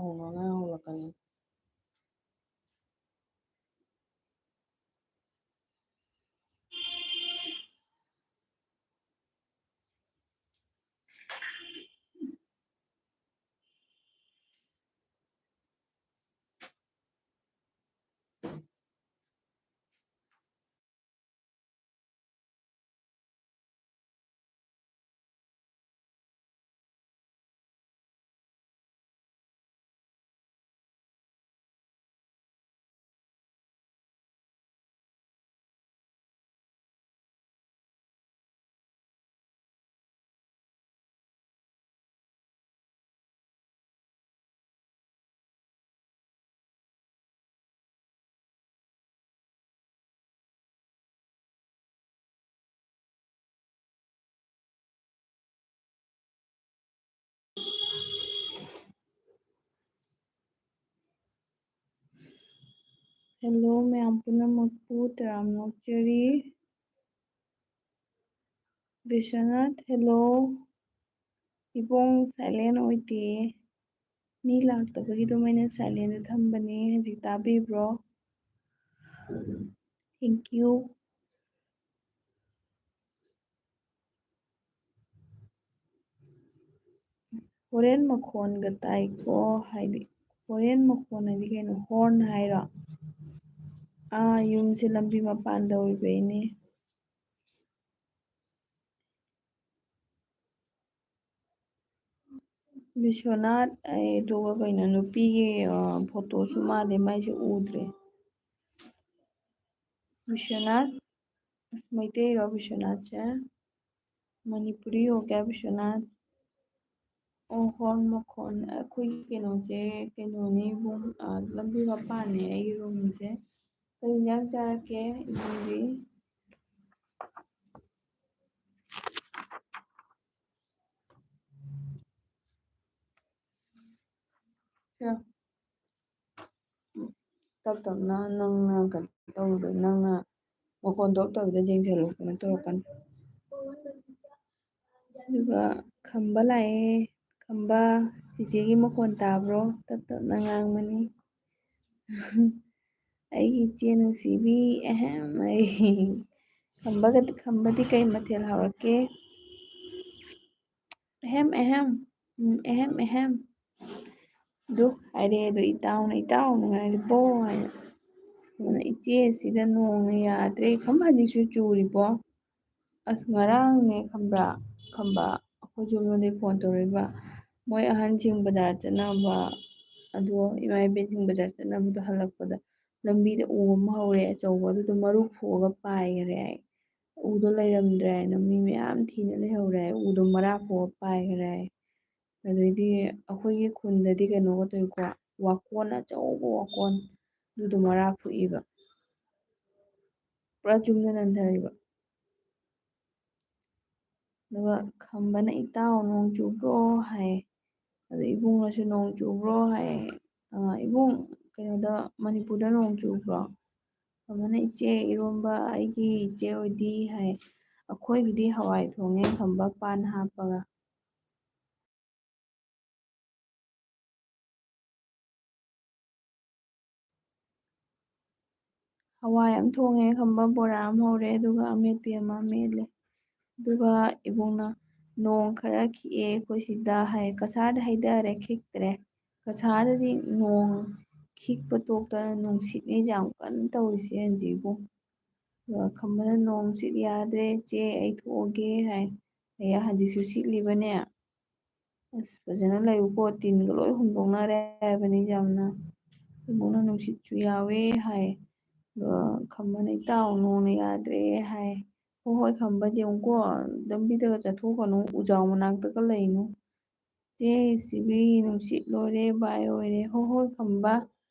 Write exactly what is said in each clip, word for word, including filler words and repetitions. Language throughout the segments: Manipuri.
ꯍꯧꯔꯒ ꯍꯧꯔꯛꯀꯅꯤ꯫ Hello ꯃꯌꯥꯝ ꯄꯨꯝꯅꯃꯛꯄꯨ ꯇꯔꯥꯝꯅ ꯑꯣꯛꯆꯔꯤ꯫ ꯕꯤꯁ꯭ꯋꯥꯅꯥꯊ, hello꯫ ꯏꯕꯨꯡ, silent ꯑꯣꯏꯗꯦ꯫ ꯃꯤ ꯂꯥꯛꯇꯕꯒꯤ ꯑꯗꯨꯝ ꯑꯩꯅ silentꯇ ꯊꯝꯕꯅꯦ꯫ ꯍꯧꯖꯤꯛ ꯇꯥꯕꯤꯕ꯭ꯔꯣ? Thank you꯫ ꯍꯣꯔꯦꯟ ꯃꯈꯣꯟꯒ ꯇꯥꯏꯀꯣ, ꯍꯥꯏꯗꯤ ꯍꯣꯔꯦꯟ ꯃꯈꯣꯟ ꯍꯥꯏꯗꯤ ꯀꯩꯅꯣ? Horn ꯍꯥꯏꯔꯣ? ꯑꯥ, ꯌꯨꯝꯁꯦ ꯂꯝꯕꯤ ꯃꯄꯥꯟꯗ ꯑꯣꯏꯕꯩꯅꯦ꯫ ꯕꯤꯁ꯭ꯋꯥꯅꯥꯊ, ꯑꯩ ꯑꯗꯨꯒ ꯀꯩꯅꯣ, ꯅꯨꯄꯤꯒꯤ, ꯑ, photoꯁꯨ ꯃꯥꯜꯂꯦ, ꯃꯥꯏꯁꯦ ꯎꯗ꯭ꯔꯦ꯫ ꯕꯤꯁ꯭ꯋꯥꯅꯥꯊ, ꯃꯩꯇꯩꯔꯣ ꯕꯤꯁ꯭ꯋꯥꯅꯥꯊꯁꯦ? ꯃꯅꯤꯄꯨꯔꯤ ꯑꯣꯏꯒꯦ ꯕꯤꯁ꯭ꯋꯥꯅꯥꯊ? ꯑꯣ, horn ꯃꯈꯣꯟ, ꯑꯩꯈꯣꯏꯒꯤ ꯀꯩꯅꯣꯁꯦ ꯀꯩꯅꯣꯅꯦ ꯏꯕꯨꯡ, ꯑ, ꯂꯝꯕꯤ ꯃꯄꯥꯟꯅꯦ ꯑꯩꯒꯤ roomꯁꯦ꯫ ꯀꯔꯤ ꯏꯟꯖꯥꯡ ꯆꯥꯔꯛꯀꯦ ꯏꯕꯨꯡꯗꯤ? ꯁꯦ꯫ ꯇꯞ ꯇꯞꯅ ꯅꯪꯅ ꯀꯩꯅꯣ ꯇꯧꯕꯗꯣ, ꯅꯪꯅ ꯃꯈꯣꯟ ꯊꯣꯛꯇꯕꯤꯗ ꯌꯦꯡꯁꯜꯂꯨ, ꯀꯩꯅꯣ ꯇꯧꯔꯛꯀꯅꯤ꯫ ꯑꯗꯨꯒ ꯈꯝꯕ ꯂꯥꯛꯑꯦ, ꯈꯝꯕ꯫ ꯆꯤꯆꯦꯒꯤ ꯃꯈꯣꯟ ꯇꯥꯕ꯭ꯔꯣ? ꯇꯞ ꯇꯞꯅ ꯉꯥꯡꯕꯅꯤ꯫ ꯑꯩꯒꯤ ꯏꯆꯦ ꯅꯨꯡꯁꯤꯕꯤ, ꯑꯍꯦꯝ, ꯑꯩ ꯈꯝꯕꯒ-, ꯈꯝꯕꯗꯤ ꯀꯩ ꯃꯊꯦꯜ ꯍꯥꯎꯔꯛꯀꯦ? ꯑꯍꯦꯝ, ꯑꯍꯦꯝ, ꯎꯝ, ꯑꯍꯦꯝ, ꯑꯍꯦꯝ꯫ ꯑꯗꯨ ꯍꯥꯏꯔꯦ, ꯑꯗꯨ ꯏꯇꯥꯎꯅ, "ꯏꯇꯥꯎ ꯅꯨꯡꯉꯥꯏꯔꯤꯕꯣ?" ꯍꯥꯏꯅ꯫ ꯑꯗꯨꯅ, "ꯏꯆꯦ, ꯁꯤꯗ ꯅꯣꯡꯅ ꯌꯥꯗ꯭ꯔꯦ, ꯈꯝꯕ ꯍꯧꯖꯤꯛꯁꯨ ꯆꯨꯔꯤꯕꯣ?" ꯑꯁ, ꯉꯔꯥꯡꯅꯦ ꯈꯝꯕ꯭ꯔꯥ, ꯈꯝꯕ, ꯑꯩꯈꯣꯏ ꯌꯨꯝꯗꯒꯤ ꯐꯣꯟ ꯇꯧꯔꯛꯏꯕ꯫ ꯃꯣꯏ ꯑꯍꯟꯁꯤꯡ ꯕꯖꯥꯔ ꯆꯠꯅꯕ, ꯑꯗꯣ ꯏꯃꯥ ꯏꯕꯦꯟꯁꯤꯡ ꯕꯖꯥꯔ ꯆꯠꯅꯕꯗꯣ ꯍꯜꯂꯛꯄꯗ ꯂꯝꯕꯤꯗ ꯎ ꯑꯃ ꯍꯧꯔꯦ ꯑꯆꯧꯕ, ꯑꯗꯨꯗꯣ ꯃꯔꯨ ꯐꯨꯛꯑꯒ ꯄꯥꯏꯈꯔꯦ ꯍꯥꯏ꯫ ꯎꯗꯣ ꯂꯩꯔꯝꯗ꯭ꯔꯦ ꯍꯥꯏꯅ ꯃꯤ ꯃꯌꯥꯝ ꯊꯤꯅ ꯂꯩꯍꯧꯔꯦ ꯍꯥꯏ꯫ ꯎꯗꯣ ꯃꯔꯥ ꯐꯨꯛꯑ ꯄꯥꯏꯈꯔꯦ ꯍꯥꯏ꯫ ꯑꯗꯩꯗꯤ ꯑꯩꯈꯣꯏꯒꯤ ꯈꯨꯟꯗꯗꯤ ꯀꯩꯅꯣꯒ ꯇꯧꯏꯀꯣ, ꯋꯥꯀꯣꯟ, ꯑꯆꯧꯕ ꯋꯥꯀꯣꯟ, ꯑꯗꯨꯗꯣ ꯃꯔꯥ ꯐꯨꯛꯏꯕ꯫ ꯄꯨꯔꯥ ꯌꯨꯝꯗ ꯅꯟꯊꯔꯤꯕ꯫ ꯑꯗꯨꯒ ꯈꯝꯕꯅ, "ꯏꯇꯥꯎ, ꯅꯣꯡ ꯆꯨꯕ꯭ꯔꯣ?" ꯍꯥꯏ꯫ ꯑꯗ ꯏꯕꯨꯡꯅꯁꯨ, "ꯅꯣꯡ ꯆꯨꯕ꯭ꯔꯣ?" ꯍꯥꯏ꯫ ꯑ, "ꯏꯕꯨꯡ, ꯀꯩꯅꯣꯗ, ꯃꯅꯤꯄꯨꯔꯗ ꯅꯣꯡ ꯆꯨꯕ꯭ꯔꯣ?" ꯈꯝꯕꯅ, "ꯏꯆꯦ, ꯏꯔꯣꯝꯕ ꯑꯩꯒꯤ ꯏꯆꯦ ꯍꯣꯏꯗꯤ?" ꯍꯥꯏ꯫ "ꯑꯩꯈꯣꯏꯒꯤꯗꯤ ꯍꯋꯥꯏ ꯊꯣꯡꯉꯦ ꯈꯝꯕ, ꯄꯥꯟ ꯍꯥꯞꯄꯒ꯫" ꯍꯋꯥꯏ ꯑꯃ ꯊꯣꯡꯉꯦ ꯈꯝꯕ, ꯕꯣꯔꯥ ꯑꯃ ꯍꯧꯔꯦ, ꯑꯗꯨꯒ ꯑꯃꯦꯠꯄꯤ ꯑꯃ ꯃꯦꯠꯂꯦ꯫ ꯑꯗꯨꯒ ꯏꯕꯨꯡꯅ, "ꯅꯣꯡ ꯈꯔ ꯈꯤꯛꯑꯦ ꯑꯩꯈꯣꯏ ꯁꯤꯗ" ꯍꯥꯏ꯫ "ꯀꯁꯥꯔꯗ ꯍꯩꯊꯔꯦ, ꯈꯤꯛꯇ꯭ꯔꯦ꯫ ꯀꯁꯥꯔꯗꯗꯤ ꯅꯣꯡ ꯈꯤꯛꯄ ꯇꯣꯛꯇꯅ ꯅꯨꯡꯁꯤꯠꯅꯦ ꯌꯥꯝ ꯀꯟꯅ ꯇꯧꯔꯤꯁꯦ ꯍꯧꯖꯤꯛ ꯏꯕꯨꯡ꯫" ꯑꯗꯨꯒ ꯈꯝꯕꯅ, "ꯅꯣꯡ ꯅꯨꯡꯁꯤꯠ ꯌꯥꯗ꯭ꯔꯦ ꯏꯆꯦ, ꯑꯩ ꯊꯣꯛꯑꯒꯦ" ꯍꯥꯏ꯫ "ꯑꯦ, ꯍꯧꯖꯤꯛꯁꯨ ꯁꯤꯠꯂꯤꯕꯅꯦ? ꯑꯁ, ꯐꯖꯅ ꯂꯩꯌꯨꯀꯣ, ꯇꯤꯟꯒ ꯂꯣꯏ ꯍꯨꯝꯗꯣꯛꯅꯔꯦ ꯍꯥꯏꯕꯅꯤ ꯌꯥꯝꯅ꯫ ꯏꯕꯨꯡꯅ ꯅꯨꯡꯁꯤꯠꯁꯨ ꯌꯥꯎꯋꯦ" ꯍꯥꯏ꯫ ꯑꯗꯣ ꯈꯝꯕꯅ, "ꯏꯇꯥꯎ, ꯅꯣꯡꯅ ꯌꯥꯗ꯭ꯔꯦ" ꯍꯥꯏ꯫ "ꯍꯣꯏ, ꯍꯣꯏ, ꯈꯝꯕ, ꯌꯦꯡꯉꯨꯀꯣ, ꯂꯝꯕꯤꯗꯒ ꯆꯠꯊꯣꯛꯀꯅꯨ, ꯎꯖꯥꯎ ꯃꯅꯥꯛꯇꯒ ꯂꯩꯅꯨ꯫ ꯆꯦ ꯁꯤꯕꯤ, ꯅꯨꯡꯁꯤꯠ ꯂꯣꯏꯔꯦ, ꯕꯥꯏ ꯑꯣꯏꯔꯦ꯫ ꯍꯣꯏ, ꯍꯣꯏ, ꯈꯝꯕ,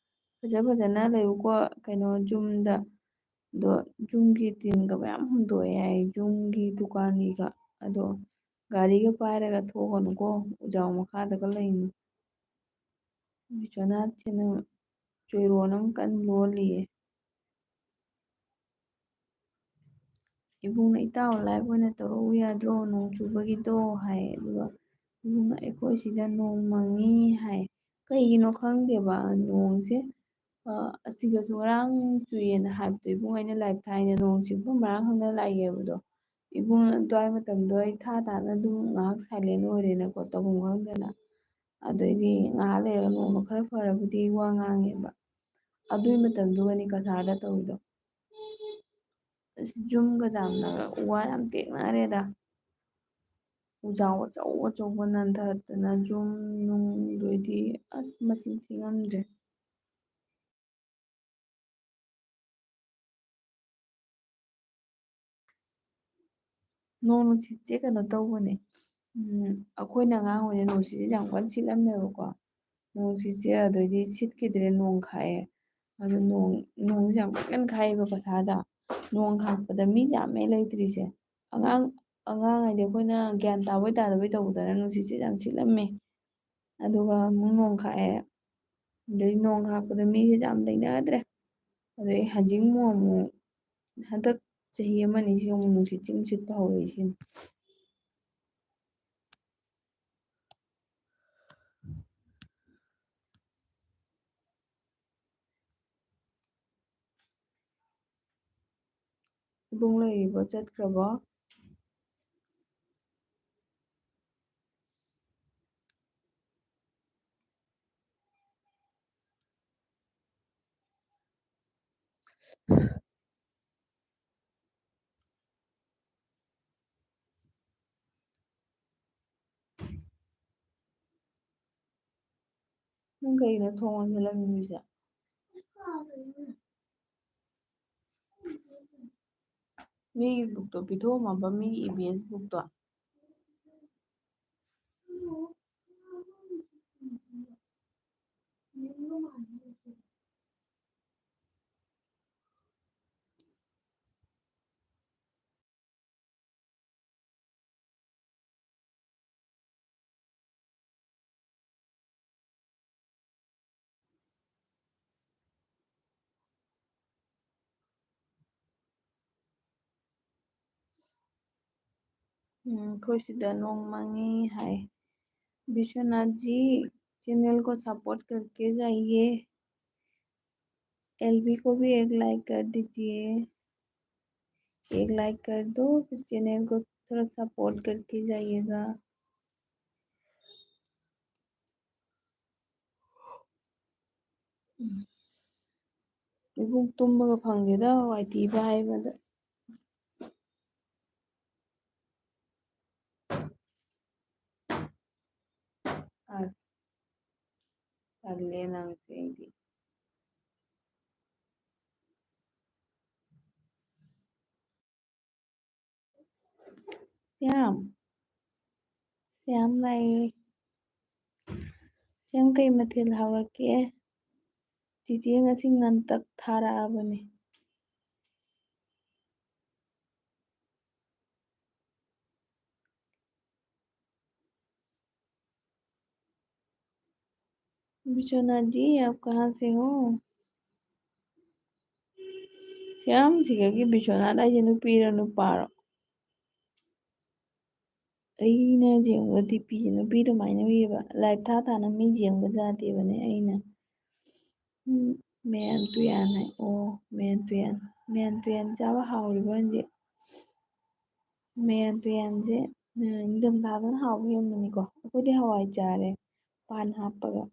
ꯐꯖ ꯐꯖꯅ ꯂꯩꯌꯨꯀꯣ, ꯀꯩꯅꯣ, ꯌꯨꯝꯗ꯫ ꯑꯗꯣ ꯌꯨꯝꯒꯤ ꯇꯤꯟꯒ ꯃꯌꯥꯝ ꯍꯨꯝꯗꯣꯛꯑꯦ ꯍꯥꯏ, ꯌꯨꯝꯒꯤ ꯗꯨꯀꯥꯟꯒꯤꯒ꯫ ꯑꯗꯣ ꯒꯥꯔꯤꯒ ꯄꯥꯏꯔꯒ ꯊꯣꯛꯀꯅꯨꯀꯣ, ꯎꯖꯥꯎ ꯃꯈꯥꯗꯒ ꯂꯩꯅꯨ꯫" ꯕꯤꯁ꯭ꯋꯥꯅꯥꯊꯁꯤꯅ ꯆꯣꯏꯔꯣꯟ ꯑꯃ ꯀꯟꯅ ꯂꯣꯜꯂꯤꯌꯦ꯫ ꯏꯕꯨꯡꯅ, "ꯏꯇꯥꯎ, live ꯑꯣꯏꯅ ꯇꯧꯔꯛꯎ ꯌꯥꯗ꯭ꯔꯣ, ꯅꯣꯡ ꯆꯨꯕꯒꯤꯗꯣ?" ꯍꯥꯏ꯫ ꯑꯗꯨꯒ "ꯏꯕꯨꯡ, ꯑꯩꯈꯣꯏ ꯁꯤꯗ ꯅꯣꯡ ꯃꯪꯉꯤ" ꯍꯥꯏ꯫ ꯀꯩꯒꯤꯅꯣ ꯈꯪꯗꯦꯕ, ꯅꯣꯡꯁꯦ, ꯑ, ꯑꯁꯤꯒꯁꯨ ꯉꯔꯥꯡ ꯆꯨꯏꯌꯦꯅ ꯍꯥꯏꯕꯗꯣ, ꯏꯕꯨꯡ ꯑꯩꯅ ꯂꯥꯏꯞ ꯊꯥꯏꯅ ꯅꯣꯡ ꯆꯨꯕ ꯃꯔꯥꯡ ꯈꯪꯗꯅ ꯂꯥꯛꯑꯦꯕꯗꯣ꯫ ꯏꯕꯨꯡ ꯑꯗꯨꯋꯥꯏ ꯃꯇꯝꯗꯣ ꯑꯩ ꯊꯥ ꯊꯥꯅ ꯑꯗꯨꯝ ꯉꯥꯏꯍꯥꯛ ꯁꯥꯏꯂꯦꯟ ꯑꯣꯏꯔꯦꯅꯀꯣ, ꯇꯧꯐꯝ ꯈꯪꯗꯅ꯫ ꯑꯗꯩꯗꯤ ꯉꯥꯏꯍꯥꯛ ꯂꯩꯔꯒ ꯅꯣꯡꯃ ꯈꯔ ꯐꯔꯕꯨꯗꯤ ꯋꯥ ꯉꯥꯡꯉꯦꯕ꯫ ꯑꯗꯨꯏ ꯃꯇꯝꯗꯨꯒꯅꯤ ꯀꯁꯥꯔꯗ ꯇꯧꯔꯤꯗꯣ꯫ ꯑꯁ, ꯌꯨꯝꯒ ꯌꯥꯝꯅ ꯎ ꯋꯥ ꯌꯥꯝ ꯇꯦꯛꯅꯔꯦꯗ꯫ ꯎꯖꯥꯎ ꯑꯆꯧ ꯑꯆꯧꯕ ꯅꯟꯊꯗꯅ ꯌꯨꯝ ꯅꯨꯡꯗꯨꯗꯤ ꯑꯁ ꯃꯁꯤꯡ ꯊꯤꯉꯝꯗ꯭ꯔꯦ꯫ ꯅꯣꯡ ꯅꯨꯡꯁꯤꯠꯁꯦ ꯀꯩꯅꯣ ꯇꯧꯕꯅꯦ꯫ ꯎꯝ, ꯑꯩꯈꯣꯏꯅ ꯑꯉꯥꯡ ꯑꯣꯏꯔꯤꯉꯩꯗ ꯅꯨꯡꯁꯤꯠꯁꯦ ꯌꯥꯝ ꯀꯟꯅ ꯁꯤꯠꯂꯝꯃꯦꯕꯀꯣ꯫ ꯅꯣꯡ ꯅꯨꯡꯁꯤꯠꯁꯦ ꯑꯗꯩꯗꯤ ꯁꯤꯠꯈꯤꯗ꯭ꯔꯦ, ꯅꯣꯡ ꯈꯥꯛꯑꯦ꯫ ꯑꯗꯨ ꯅꯣꯡ, ꯅꯣꯡꯁꯦ ꯌꯥꯝ ꯀꯟꯅ ꯈꯥꯛꯑꯦꯕ ꯀꯁꯥꯔꯗ꯫ ꯅꯣꯡ ꯈꯥꯛꯄꯗ ꯃꯤ ꯌꯥꯝꯃꯦ ꯂꯩꯇ꯭ꯔꯤꯁꯦ꯫ ꯑꯉꯥꯡ, ꯑꯉꯥꯡ ꯍꯥꯏꯗꯤ ꯑꯩꯈꯣꯏꯅ ꯒ꯭ꯌꯥꯟ ꯇꯥꯕꯣꯏ ꯇꯥꯗꯕꯣꯏ ꯇꯧꯕꯗꯅ ꯅꯨꯡꯁꯤꯠꯁꯦ ꯌꯥꯝ ꯁꯤꯠꯂꯝꯃꯦ꯫ ꯑꯗꯨꯒ ꯑꯃꯨꯛ ꯅꯣꯡ ꯈꯥꯛꯑꯦ꯫ ꯑꯗꯩ ꯅꯣꯡ ꯈꯥꯛꯄꯗ ꯃꯤꯁꯦ ꯌꯥꯝ ꯂꯩꯅꯗ꯭ꯔꯦ꯫ ꯑꯗꯩ ꯍꯧꯖꯤꯛ ꯑꯃꯨꯛ ꯑꯃꯨꯛ ꯍꯟꯗꯛ ꯆꯍꯤ ꯑꯃꯅꯤꯁꯤꯒ ꯑꯃꯨꯛ ꯅꯨꯡꯁꯤꯠꯁꯦ ꯑꯃꯨꯛ ꯁꯤꯠꯄ ꯍꯧꯔꯛꯏꯁꯤꯅꯤ꯫ ꯏꯕꯨꯡ ꯂꯩꯔꯤꯕꯣ? ꯆꯠꯈ꯭ꯔꯕꯣ? ꯅꯪ ꯀꯩꯅꯣ ꯊꯣꯡ ꯂꯣꯟꯁꯤꯜꯂꯝꯃꯤꯁꯦ? ꯃꯤꯒꯤ ꯕꯨꯛꯇꯣ ꯄꯤꯊꯣꯛꯑꯝꯃꯕ, ꯃꯤꯒꯤ ꯏ ꯚꯤ ꯑꯦꯁ ꯕꯨꯛꯇꯣ? ꯎꯝ, ꯑꯩꯈꯣꯏ ꯁꯤꯗ ꯅꯣꯡ ꯃꯪꯉꯤ ꯍꯥꯏ꯫ विश्वनाथ जी, चैनल को सपोर्ट करके जाइए। एलबी को भी एक लाइक कर दीजिए। एक लाइक कर दो, फिर चैनल को थोड़ा सपोर्ट करके जाइएगा। ꯏꯕꯨꯡ ꯇꯨꯝꯕꯒ ꯐꯪꯗꯦꯗ, ꯋꯥꯏ ꯇꯤꯕ ꯍꯥꯏꯕꯗ꯫ ꯑꯁ, ꯇꯜꯂꯦ ꯅꯪꯁꯦ ꯑꯩꯗꯤ꯫ ꯁ꯭ꯌꯥꯝ, ꯁ꯭ꯌꯥꯝ ꯂꯥꯛꯑꯦ꯫ ꯁ꯭ꯌꯥꯝ, ꯀꯩ ꯃꯊꯦꯜ ꯍꯧꯔꯛꯀꯦ? ꯆꯤꯆꯦ ꯉꯁꯤ ꯉꯟꯇꯛ ꯊꯥꯔꯛꯑꯕꯅꯦ꯫ विश्वनाथ जी, आप कहाँ से हो? ꯁ꯭ꯌꯥꯝ, ꯁꯤꯒꯒꯤ ꯕꯤꯁ꯭ꯋꯥꯅꯥꯊ ꯍꯥꯏꯁꯦ ꯅꯨꯄꯤꯔꯣ ꯅꯨꯄꯥꯔꯣ? ꯑꯩꯅ ꯌꯦꯡꯕ ꯗꯤ ꯄꯤꯁꯦ ꯅꯨꯄꯤ ꯑꯗꯨꯃꯥꯏꯅ ꯎꯏꯌꯦꯕ꯫ ꯂꯥꯏꯞ ꯊꯥ ꯊꯥꯅ ꯃꯤ ꯌꯦꯡꯕ ꯌꯥꯗꯦꯕꯅꯦ ꯑꯩꯅ꯫ ꯎꯝ, ꯃꯌꯥꯟ ꯇꯨꯌꯥꯟ ꯍꯥꯏ꯫ ꯑꯣ, ꯃꯌꯥꯟ ꯇꯨꯌꯥꯟ꯫ ꯃꯌꯥꯟ ꯇꯨꯌꯥꯟ ꯆꯥꯕ ꯍꯥꯎꯔꯤꯕ ꯍꯧꯖꯤꯛ꯫ ꯃꯌꯥꯟ ꯇꯨꯌꯥꯟꯁꯦ, ꯎꯝ, ꯅꯤꯡꯊꯝꯊꯥꯗꯅ ꯍꯥꯎꯕ ꯍꯦꯟꯕꯅꯤꯀꯣ꯫ ꯑꯩꯈꯣꯏꯗꯤ ꯍꯋꯥꯏ ꯆꯥꯔꯦ, ꯄꯥꯟ ꯍꯥꯞꯄꯒ꯫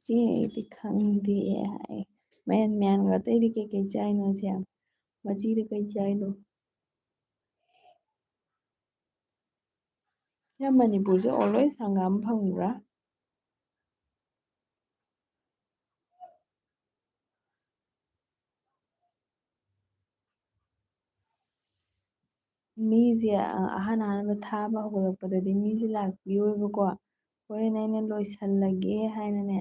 ꯆꯦ, ꯑꯩꯗꯤ ꯈꯪꯗꯦ ꯍꯥꯏ꯫ ꯃꯌꯥꯟ ꯃꯌꯥꯟꯒ ꯑꯇꯩꯗꯤ ꯀꯩꯀꯩ ꯆꯥꯏꯅꯣ ꯁꯦ? ꯃꯆꯤꯗ ꯀꯩ ꯆꯥꯏꯅꯣ? ꯌꯥꯝ ꯃꯅꯤꯄꯨꯔꯁꯦ always ꯍꯪꯒꯥꯝ ꯐꯪꯕ꯭ꯔꯥ? ꯃꯤꯁꯦ, ꯑ, ꯑꯍꯥꯟ ꯑꯍꯥꯟꯕ ꯊꯥꯕ ꯍꯧꯒꯠꯂꯛꯄꯗꯗꯤ ꯃꯤꯁꯦ ꯂꯥꯛꯄꯤꯔꯣꯏꯕꯀꯣ꯫ ꯍꯣꯔꯦꯟ ꯑꯩꯅ ꯂꯣꯏꯁꯜꯂꯒꯦ ꯍꯥꯏꯅꯅꯦ,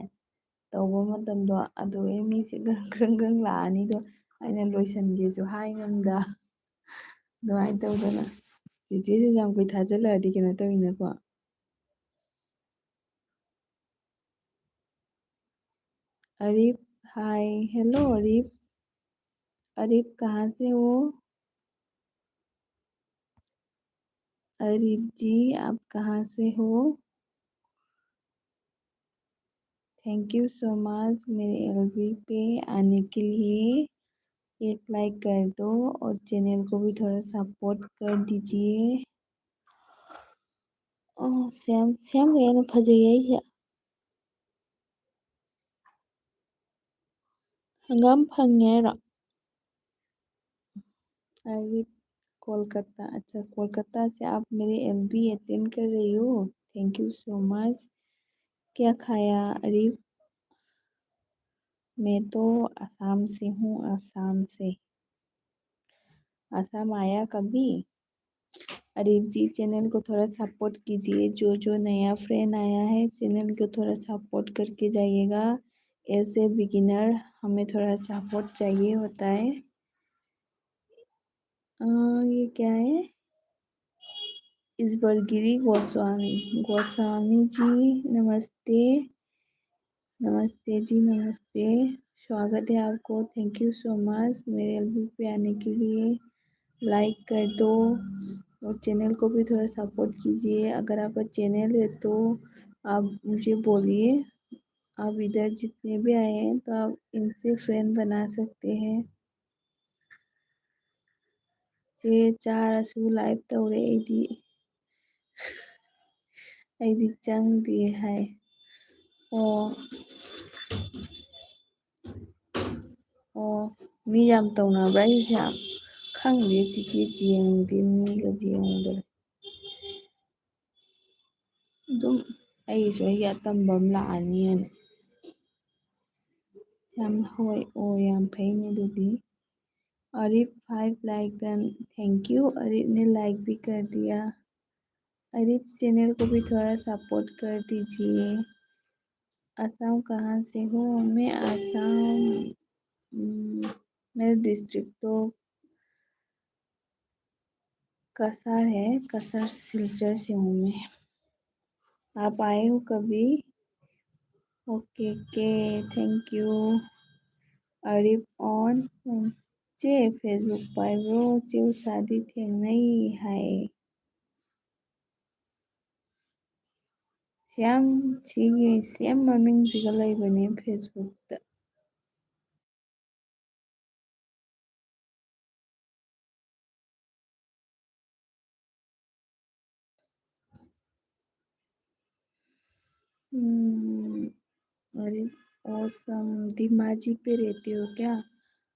ꯇꯧꯕ ꯃꯇꯝꯗꯣ ꯑꯗꯨꯗꯩ ꯃꯤꯁꯦ ꯒ꯭ꯔꯪ ꯒ꯭ꯔꯪ ꯒ꯭ꯔꯪ ꯂꯥꯛꯑꯅꯤꯗꯣ, ꯑꯩꯅ ꯂꯣꯏꯁꯟꯒꯦꯁꯨ ꯍꯥꯏ ꯉꯝꯗ꯫ ꯑꯗꯨꯃꯥꯏꯅ ꯇꯧꯗꯅ ꯆꯤꯆꯦꯁꯦ ꯌꯥꯝ ꯀꯨꯏ ꯊꯥꯖꯜꯂꯛꯑꯗꯤ ꯀꯩꯅꯣ ꯇꯧꯋꯤꯅꯀꯣ꯫ अरिफ, हाय, हेलो अरिफ। अरिफ, कहाँ से हो? अरिफ जी, आप कहाँ से हो? थैंक यू सो मच मेरे एलबी पे आने के लिए। एक लाइक कर दो और चैनल को भी थोड़ा सपोर्ट कर दीजिए। ꯑꯣ, ꯁꯦꯝ, ꯁꯦꯝꯈ꯭ꯔꯦꯅ ꯐꯖꯩꯌꯦ ꯑꯩꯁꯦ꯫ ꯍꯪꯒꯥꯝ ꯐꯪꯉꯦ ꯍꯥꯏꯔꯣ? अरे, कोलकाता, अच्छा, कोलकाता से आप मेरे एलबी अटेंड कर रही हो, थैंक यू सो मच। क्या खाया अरिफ? मैं तो आसाम से हूँ, आसाम से। आसाम आया कभी? अरिफ जी, चैनल को थोड़ा सपोर्ट कीजिए। जो जो नया फ्रेंड आया है, चैनल को थोड़ा सपोर्ट करके जाइएगा। ऐसे बिगिनर हमें थोड़ा सपोर्ट चाहिए होता है। अ, ये क्या है? ईश्वरगिरी गोस्वामी। गोस्वामी जी, नमस्ते। नमस्ते जी, नमस्ते। स्वागत है आपको। थैंक यू सो मच मेरे एलबी पे आने के लिए। लाइक कर दो और चैनल को भी थोड़ा सपोर्ट कीजिए। अगर आपका चैनल है तो आप मुझे बोलिए। आप इधर जितने भी आए हैं तो आप इनसे फ्रेंड बना सकते हैं। ꯆꯦ ꯆꯥꯔꯁꯨ ꯂꯥꯏꯚ ꯇꯧꯔꯦ ꯑꯩꯗꯤ꯫ ꯑꯩꯗꯤ ꯆꯪꯗꯦ ꯍꯥꯏ꯫ ꯑꯣ꯫ ꯑꯣ, ꯃꯤ ꯌꯥꯝ ꯇꯧꯅꯕ꯭ꯔꯥ ꯑꯩꯁꯦ? ꯌꯥꯝ ꯈꯪꯗꯦ ꯆꯤꯆꯦ, ꯌꯦꯡꯗꯦ, ꯃꯤꯒ ꯌꯦꯡꯗ꯭ꯔꯦ꯫ ꯑꯗꯨꯝ ꯑꯩꯒꯤꯁꯨ ꯑꯩꯒꯤ ꯑꯇꯝꯕ ꯑꯃ ꯂꯥꯛꯑꯅꯤꯅ꯫ ꯌꯥꯝ ꯍꯣꯏ, ꯑꯣ, ꯌꯥꯝ ꯐꯩꯅꯦ ꯑꯗꯨꯗꯤ꯫ Arif, five like done. Thank you, Arif ने लाइक भी कर दिया। अरिफ, चैनल को भी थोड़ा सपोर्ट कर दीजिए। आसाम कहाँ से हो? मैं आसाम, हम्म, मेरे डिस्ट्रिक्ट तो कसार है, कसार सिलचर से हूँ मैं। आप आए हो कभी? OK, OK, thank you। Arif on, ꯆꯦ, Facebook ꯄꯥꯏꯕ꯭ꯔꯣ? ꯆꯦ ꯎꯁꯥꯗꯤ ꯊꯦꯡꯅꯩ ꯍꯥꯏ꯫ ꯁꯤ ꯌꯥꯝ, ꯁꯤꯒꯤ ꯁꯦꯝ ꯃꯃꯤꯡꯁꯤꯒ ꯂꯩꯕꯅꯦ Facebook ꯇ꯫ हम्म, अरे, awesome, धीमाजी पे रहते हो क्या?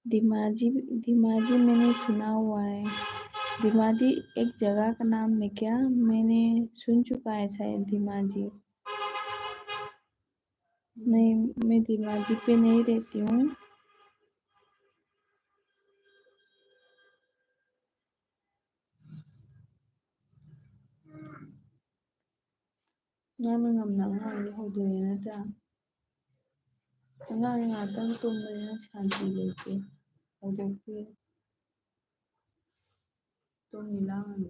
धीमाजी, धीमाजी मैंने सुना हुआ है। धीमाजी एक जगह का नाम है क्या? मैंने सुन चुका है शायद धीमाजी। नहीं, मैं धीमाजी पे नहीं रहती हूँ। ꯉꯥꯡꯅ ꯉꯝꯅ ꯑꯉꯥꯡꯗꯤ ꯍꯧꯗꯣꯛꯑꯦ ꯅꯠꯇ꯭ꯔꯥ? ꯑꯉꯥꯡ ꯉꯥꯛꯇꯪ ꯇꯨꯝꯕꯅꯤꯅ ꯁꯥꯟꯇꯤ ꯂꯩꯇꯦ꯫ ꯍꯧꯗꯣꯛꯄꯤꯌꯨ꯫ ꯇꯨꯝꯃꯤ ꯂꯥꯡꯉꯅꯨ꯫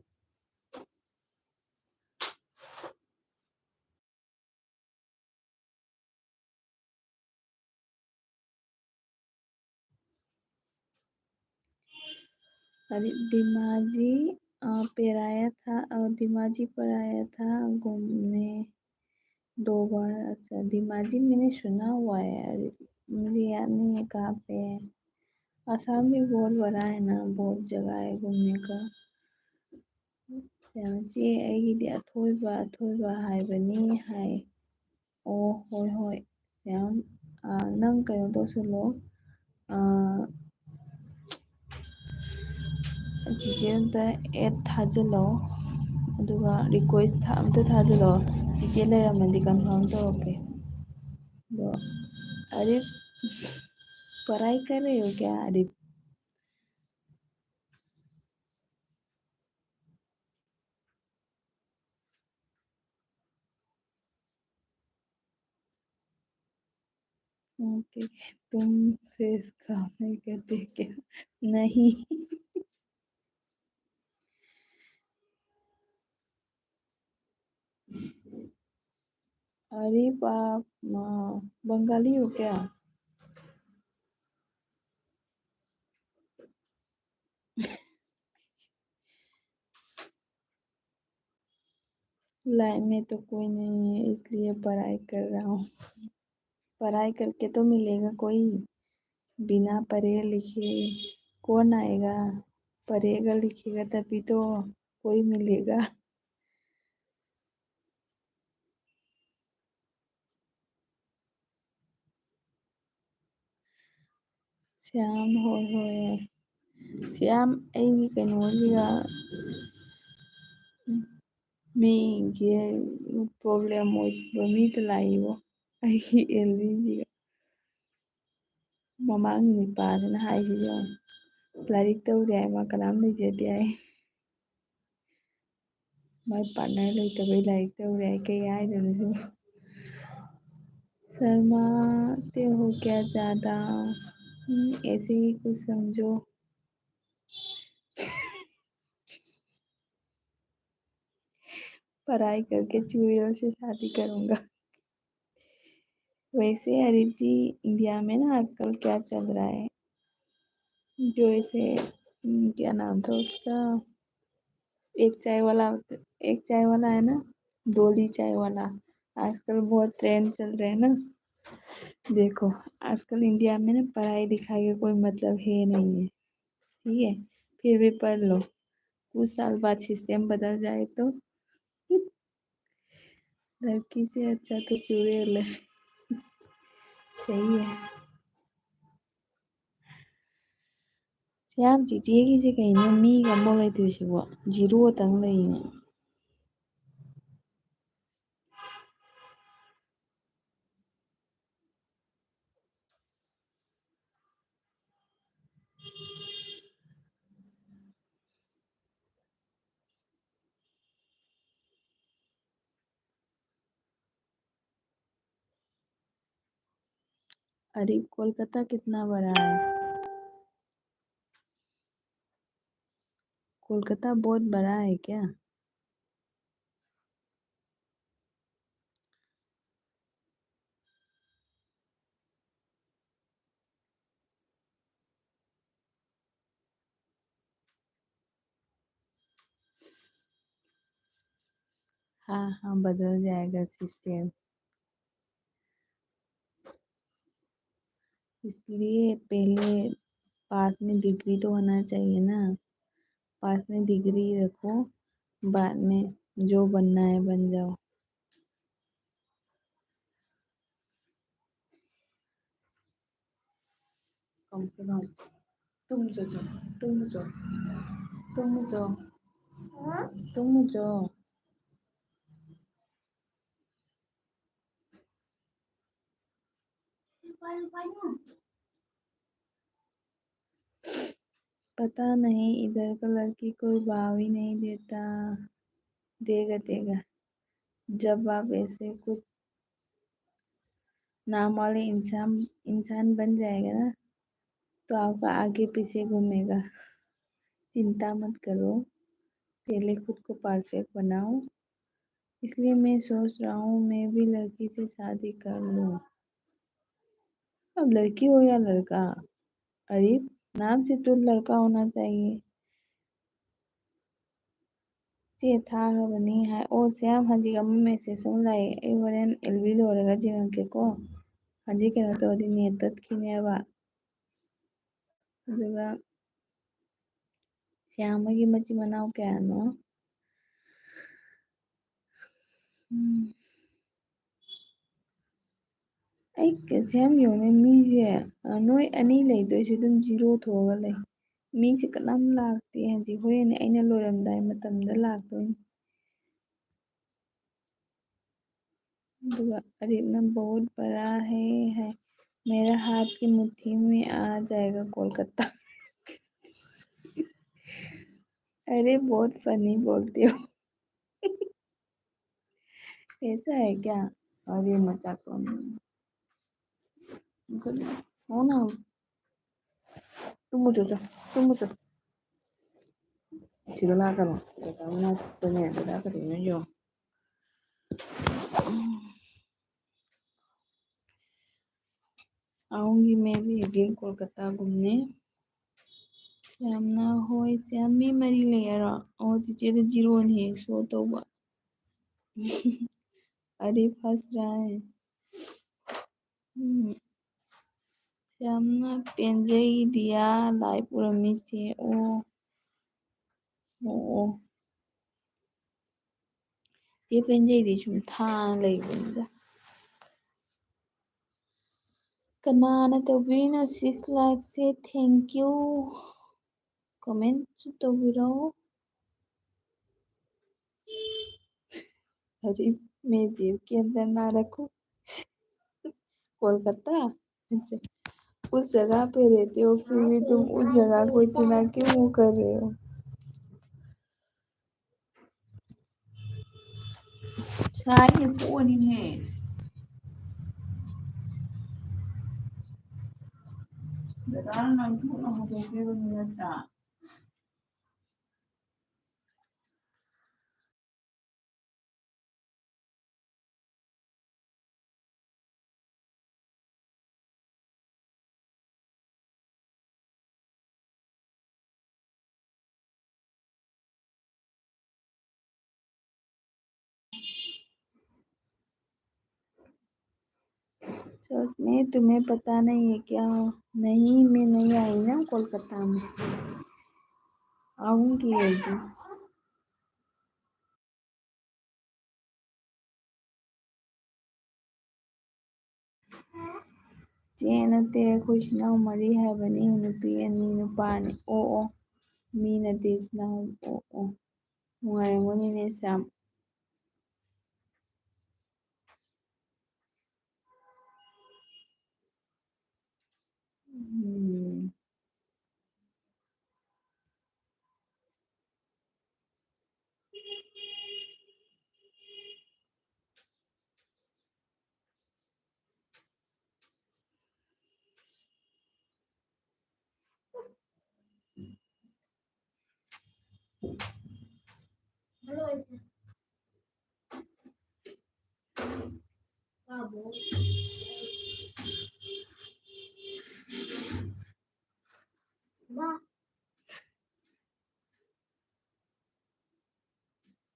अरे, धीमाजी, अ, पे आया था, अ, धीमाजी पर आया था घूमने दो बार। अच्छा, धीमाजी मैंने सुना हुआ है, अरे, मुझे याद नहीं है कहाँ पे है। आसाम भी बहुत बड़ा है ना, बहुत जगह है घूमने का। ꯆꯦ, ꯑꯩꯒꯤꯗꯤ ꯑꯊꯣꯏꯕ, ꯑꯊꯣꯏꯕ ꯍꯥꯏꯕꯅꯤ ꯍꯥꯏ꯫ ꯑꯣ, ꯍꯣꯏ, ꯍꯣꯏ꯫ ꯌꯥꯝ, ꯑ, ꯅꯪ ꯀꯩꯅꯣ ꯇꯧꯁꯜꯂꯣ꯫ ꯑ, ꯆꯤꯆꯦ ꯑꯝꯇ add ꯊꯥꯖꯤꯜꯂꯣ꯫ ꯑꯗꯨꯒ request ꯊꯥ-, ꯑꯝꯇ ꯊꯥꯖꯤꯜꯂꯣ꯫ ꯆꯤꯆꯦ ꯂꯩꯔꯝꯃꯗꯤ confirm ꯇꯧꯔꯛꯀꯦ꯫ ꯑꯗꯣ, ꯑꯔꯤꯐ, पढ़ाई कर रहे हो क्या, अरिफ? ओके, तुम फेस काम नहीं करते क्या? नहीं। अरे बाप, माँ, बंगाली हो क्या? लाइफ में तो कोई नहीं है, इसलिए पढ़ाई कर रहा हूँ। पढ़ाई करके तो मिलेगा कोई, बिना पढ़े लिखे कौन आएगा? पढ़ेगा लिखेगा तभी तो कोई मिलेगा। ꯁ꯭ꯌꯥꯝ, ꯍꯣꯏ, ꯍꯣꯏ꯫ ꯁ꯭ꯌꯥꯝ, ꯑꯩꯒꯤ ꯀꯩꯅꯣꯁꯤꯒ, ꯃꯤꯒꯤ ꯄ꯭ꯔꯣꯕ꯭ꯂꯦꯝ ꯑꯣꯏꯕ ꯃꯤꯗ ꯂꯥꯛꯏꯕꯣ, ꯑꯩꯒꯤ ꯑꯦꯜꯕꯤꯁꯤꯒ꯫ ꯃꯃꯥꯡꯒꯤ ꯅꯨꯄꯥꯗꯨꯅ ꯍꯥꯏꯁꯤꯁꯨ, "ꯂꯥꯏꯔꯤꯛ ꯇꯧꯔꯦ ꯍꯥꯏ, ꯃꯥ ꯀꯅꯥꯝ ꯂꯩꯖꯗꯦ" ꯍꯥꯏ꯫ ꯃꯥꯏ ꯄꯥꯔꯠꯅꯔ ꯂꯩꯇꯕꯩ ꯂꯥꯏꯔꯤꯛ ꯇꯧꯔꯦ ꯍꯥꯏ, ꯀꯩ ꯍꯥꯏꯗꯣꯏꯅꯣ ꯁꯤꯕꯨ? शर्माते हो क्या ज़्यादा? हम्म, ऐसे ही कुछ समझो। पढ़ाई करके चुड़ैल से शादी करूँगा। वैसे हरीश जी, इंडिया में ना आजकल क्या चल रहा है, जो ऐसे, हम्म, क्या नाम था उसका, एक चाय वाला, एक चाय वाला है ना, डोली चाय वाला, आजकल बहुत ट्रेंड चल रहे हैं ना। देखो, आजकल इंडिया में ना पढ़ाई लिखाई का कोई मतलब है नहीं है, ठीक है? फिर भी पढ़ लो, कुछ साल बाद सिस्टम बदल जाए तो। लड़की से अच्छा तो चुड़ैल है। सही है। ꯁꯤ ꯌꯥꯝ ꯆꯤꯆꯦꯒꯤꯁꯦ ꯀꯩꯅꯣ, ꯃꯤꯒ ꯑꯝꯐꯥꯎ ꯂꯩꯇ꯭ꯔꯤꯁꯤꯕꯣ? ꯖꯤꯔꯣꯇꯪ ꯂꯩꯅꯦ꯫ अरे, कोलकाता कितना बड़ा है? कोलकाता बहुत बड़ा है क्या? हाँ, हाँ, बदल जाएगा सिस्टर। इसलिए पहले पास में डिग्री तो होना चाहिए ना, पास में डिग्री रखो, बाद में जो बनना है बन जाओ। कम से कम तुम जो, जो, तुम जो, तुम जो, तुम जो। पता नहीं, इधर का लड़की कोई भाव ही नहीं देता। देगा, देगा। जब आप ऐसे कुछ नाम वाले इंसान, इंसान बन जाएगा ना, तो आपका आगे पीछे घूमेगा। चिंता मत करो, पहले खुद को परफेक्ट बनाओ। इसलिए मैं सोच रहा हूँ, मैं भी लड़की से शादी कर लूँ। अब लड़की हो या लड़का, अरे, नाम से तो लड़का होना चाहिए। ꯆꯦ ꯊꯥꯈ꯭ꯔꯕꯅꯤ ꯍꯥꯏ꯫ ꯑꯣ, ꯁꯌꯥꯝ, ꯍꯧꯖꯤꯛ ꯑꯃ ꯃꯦꯁꯦꯖ ꯑꯃ ꯂꯥꯛꯑꯦ꯫ ꯑꯩ ꯍꯣꯔꯦꯟ ꯑꯦꯜ ꯕꯤ ꯂꯣꯏꯔꯒ ꯌꯦꯡꯉꯛꯀꯦꯀꯣ꯫ ꯍꯧꯖꯤꯛ ꯀꯩꯅꯣ ꯇꯧꯔꯗꯤ ꯅꯦꯠ ꯇꯠꯈꯤꯅꯦꯕ꯫ ꯑꯗꯨꯒ ꯁꯌꯥꯝ ꯍꯣꯏꯒꯤ ꯃꯆꯤꯟ ꯃꯅꯥꯎ ꯀꯌꯥꯅꯣ? ꯎꯝ꯫ ꯑꯩ ꯀꯩꯁꯨ ꯌꯥꯝ ꯌꯦꯡꯉꯦ꯫ ꯃꯤꯁꯦ, ꯑ, ꯅꯣꯏ ꯑꯅꯤ ꯂꯩꯗꯣꯏꯁꯦ ꯑꯗꯨꯝ ꯖꯤꯔꯣ ꯊꯣꯛꯑꯒ ꯂꯩ꯫ ꯃꯤꯁꯦ ꯀꯅꯥꯝ ꯂꯥꯛꯇꯦ꯫ ꯍꯧꯖꯤꯛ ꯍꯣꯔꯦꯟ ꯑꯩꯅ ꯂꯣꯏꯔꯝꯗꯥꯏ ꯃꯇꯝꯗ ꯂꯥꯛꯇꯣꯏꯅꯤ꯫ ꯑꯗꯨꯒ "अरे इतना बहुत बड़ा है, है, मेरा हाथ की मुट्ठी में आ जाएगा कोलकाता।" अरे बहुत फनी बोलती हो। ऐसा है क्या? अरे मजाक कर रही हूँ। ꯃꯨꯊꯠꯂꯦ꯫ ꯃꯉꯣꯟꯗ ꯍꯪꯉꯨ꯫ ꯇꯨꯝꯃꯨ ꯆꯣ ꯆꯣ꯫ ꯇꯨꯝꯃꯨ ꯆꯣ꯫ ꯁꯤꯗ ꯂꯥꯛꯀꯅꯨ꯫ ꯗꯗꯥ ꯃꯅꯥꯛꯇꯅꯦ꯫ ꯗꯗꯥ ꯀꯔꯤꯅꯣ ꯌꯦꯡꯉꯣ꯫ ꯑꯍꯨꯝꯒꯤ ꯃꯦꯕꯤ ꯏꯕꯤꯡ ꯀꯣꯜꯀꯇꯥꯒꯨꯝꯅꯦ꯫ ꯌꯥꯝꯅ ꯍꯣꯏ ꯁꯦ꯫ ꯃꯤ ꯃꯔꯤ ꯂꯩ ꯍꯥꯏꯔꯣ? ꯑꯣ, ꯆꯤꯆꯦꯗ ꯖꯤꯔꯣꯅꯤ ꯍꯦꯛ ꯁꯣ ꯇꯧꯕ꯫ ꯑꯔꯦ ꯐꯥꯁ ꯔꯥꯏ꯫ ꯎꯝ꯫ ꯌꯥꯝꯅ ꯄꯦꯟꯖꯩ ꯗꯤꯌꯥ ꯂꯥꯏꯞ ꯎꯔꯝꯃꯤꯁꯦ꯫ ꯑꯣ꯫ ꯑꯣ, ꯑꯣ꯫ ꯆꯦ ꯄꯦꯟꯖꯩꯗꯤ ꯁꯨꯝ ꯊꯥꯅ ꯂꯩꯕꯅꯤꯗ꯫ ꯀꯅꯥꯅ ꯇꯧꯕꯤꯔꯤꯅꯣ six like say? Thank you꯫ Comment ꯁꯨ ꯇꯧꯕꯤꯔꯛꯑꯣ꯫ अरे, मैं देव के अंदर ना रखूं। कोलकाता? अच्छा। उस जगह पे रहते हो, फिर भी तुम उस जगह को इतना क्यों वो कर रहे हो? ꯁꯥꯏꯅꯦ ꯄꯣꯛꯑꯅꯤꯍꯦ꯫ ꯗꯗꯥꯅ ꯅꯪ ꯊꯣꯛꯅ ꯍꯧꯗꯣꯛꯄꯤꯕꯅꯤ ꯅꯠꯇ꯭ꯔꯥ? सच में तुम्हें पता नहीं है क्या? नहीं, मैं नहीं आई ना कोलकाता में, आऊंगी एक दिन। ꯆꯦ ꯅꯠꯇꯦ, ꯑꯩꯈꯣꯏ ꯏꯆꯤꯟ ꯏꯅꯥꯎ ꯃꯔꯤ ꯍꯥꯏꯕꯅꯤ, ꯅꯨꯄꯤ ꯑꯅꯤ ꯅꯨꯄꯥ ꯑꯅꯤ꯫ ꯑꯣ ꯑꯣ, ꯃꯤ ꯅꯠꯇꯦ ꯏꯆꯤꯟ ꯏꯅꯥꯎ꯫ ꯑꯣ ꯑꯣ, ꯅꯨꯡꯉꯥꯏꯔꯝꯒꯅꯤꯅꯦ ꯁ꯭ꯌꯥꯝ꯫ ꯎꯝ꯫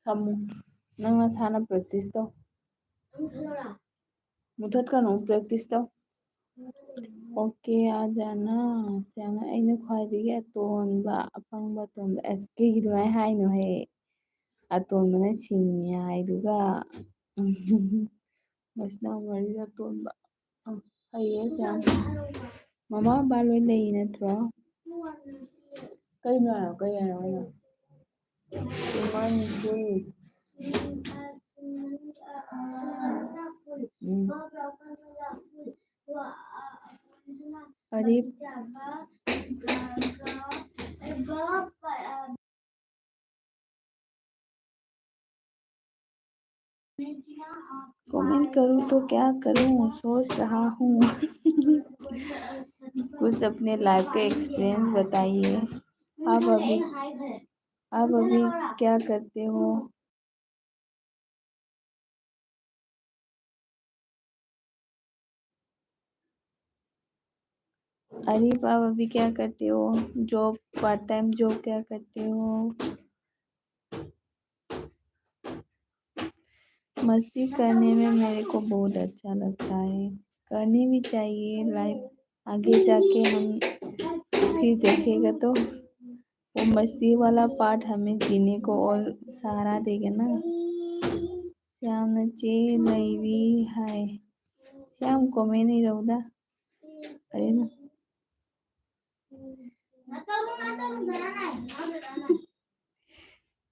ꯊꯝꯃꯨ꯫ ꯅꯪ ꯅꯁꯥꯅ practice ꯇꯧ꯫ ꯃꯨꯊꯠꯀꯅꯨ, practice ꯇꯧ꯫ ꯑꯣꯀꯦ, ꯑꯥ ꯖꯥꯅꯥ꯫ ꯁꯤꯌꯥꯝꯅ ꯑꯩꯅ ꯈ꯭ꯋꯥꯏꯗꯒꯤ ꯑꯇꯣꯟꯕ, ꯑꯄꯪꯕ ꯑꯇꯣꯟꯕ꯫ ꯑꯁ, ꯀꯩꯒꯤ ꯑꯗꯨꯃꯥꯏꯅ ꯍꯥꯏꯅꯣꯍꯦ? ꯑꯇꯣꯟꯕꯅ ꯁꯤꯡꯉꯤ ꯍꯥꯏꯗꯨꯒ꯫ ꯃꯁꯤꯅ ꯃꯔꯤꯗ ꯑꯇꯣꯟꯕ꯫ ꯑ, ꯐꯩꯌꯦ ꯁꯤꯌꯥꯝ꯫ ꯃꯃꯥ ꯃꯄꯥ ꯂꯣꯏ ꯂꯩ ꯅꯠꯇ꯭ꯔꯣ? ꯀꯩꯅꯣ ꯍꯥꯏꯔꯣ, ꯀꯩ ꯍꯥꯏꯔꯣ ꯍꯥꯏꯅꯣ? ꯏꯃꯥ ꯅꯤꯡꯊꯤ꯫ ꯎꯝ꯫ ꯑꯔꯤꯞ꯫ Comment करूँ तो क्या करूँ, सोच रहा हूँ। कुछ अपने life का experience बताइए। आप अभी, आप अभी क्या करते हो? अरे बाप, अभी क्या करते हो? Job, part time job क्या करते हो? मस्ती करने में मेरे को बहुत अच्छा लगता है, करनी भी चाहिए। Life आगे जाके हम फिर देखेगा तो वो मस्ती वाला part हमें जीने को और सहारा देगा ना। श्याम नचे लैवी हाय। श्याम comment नहीं रहूदा। अरे ना।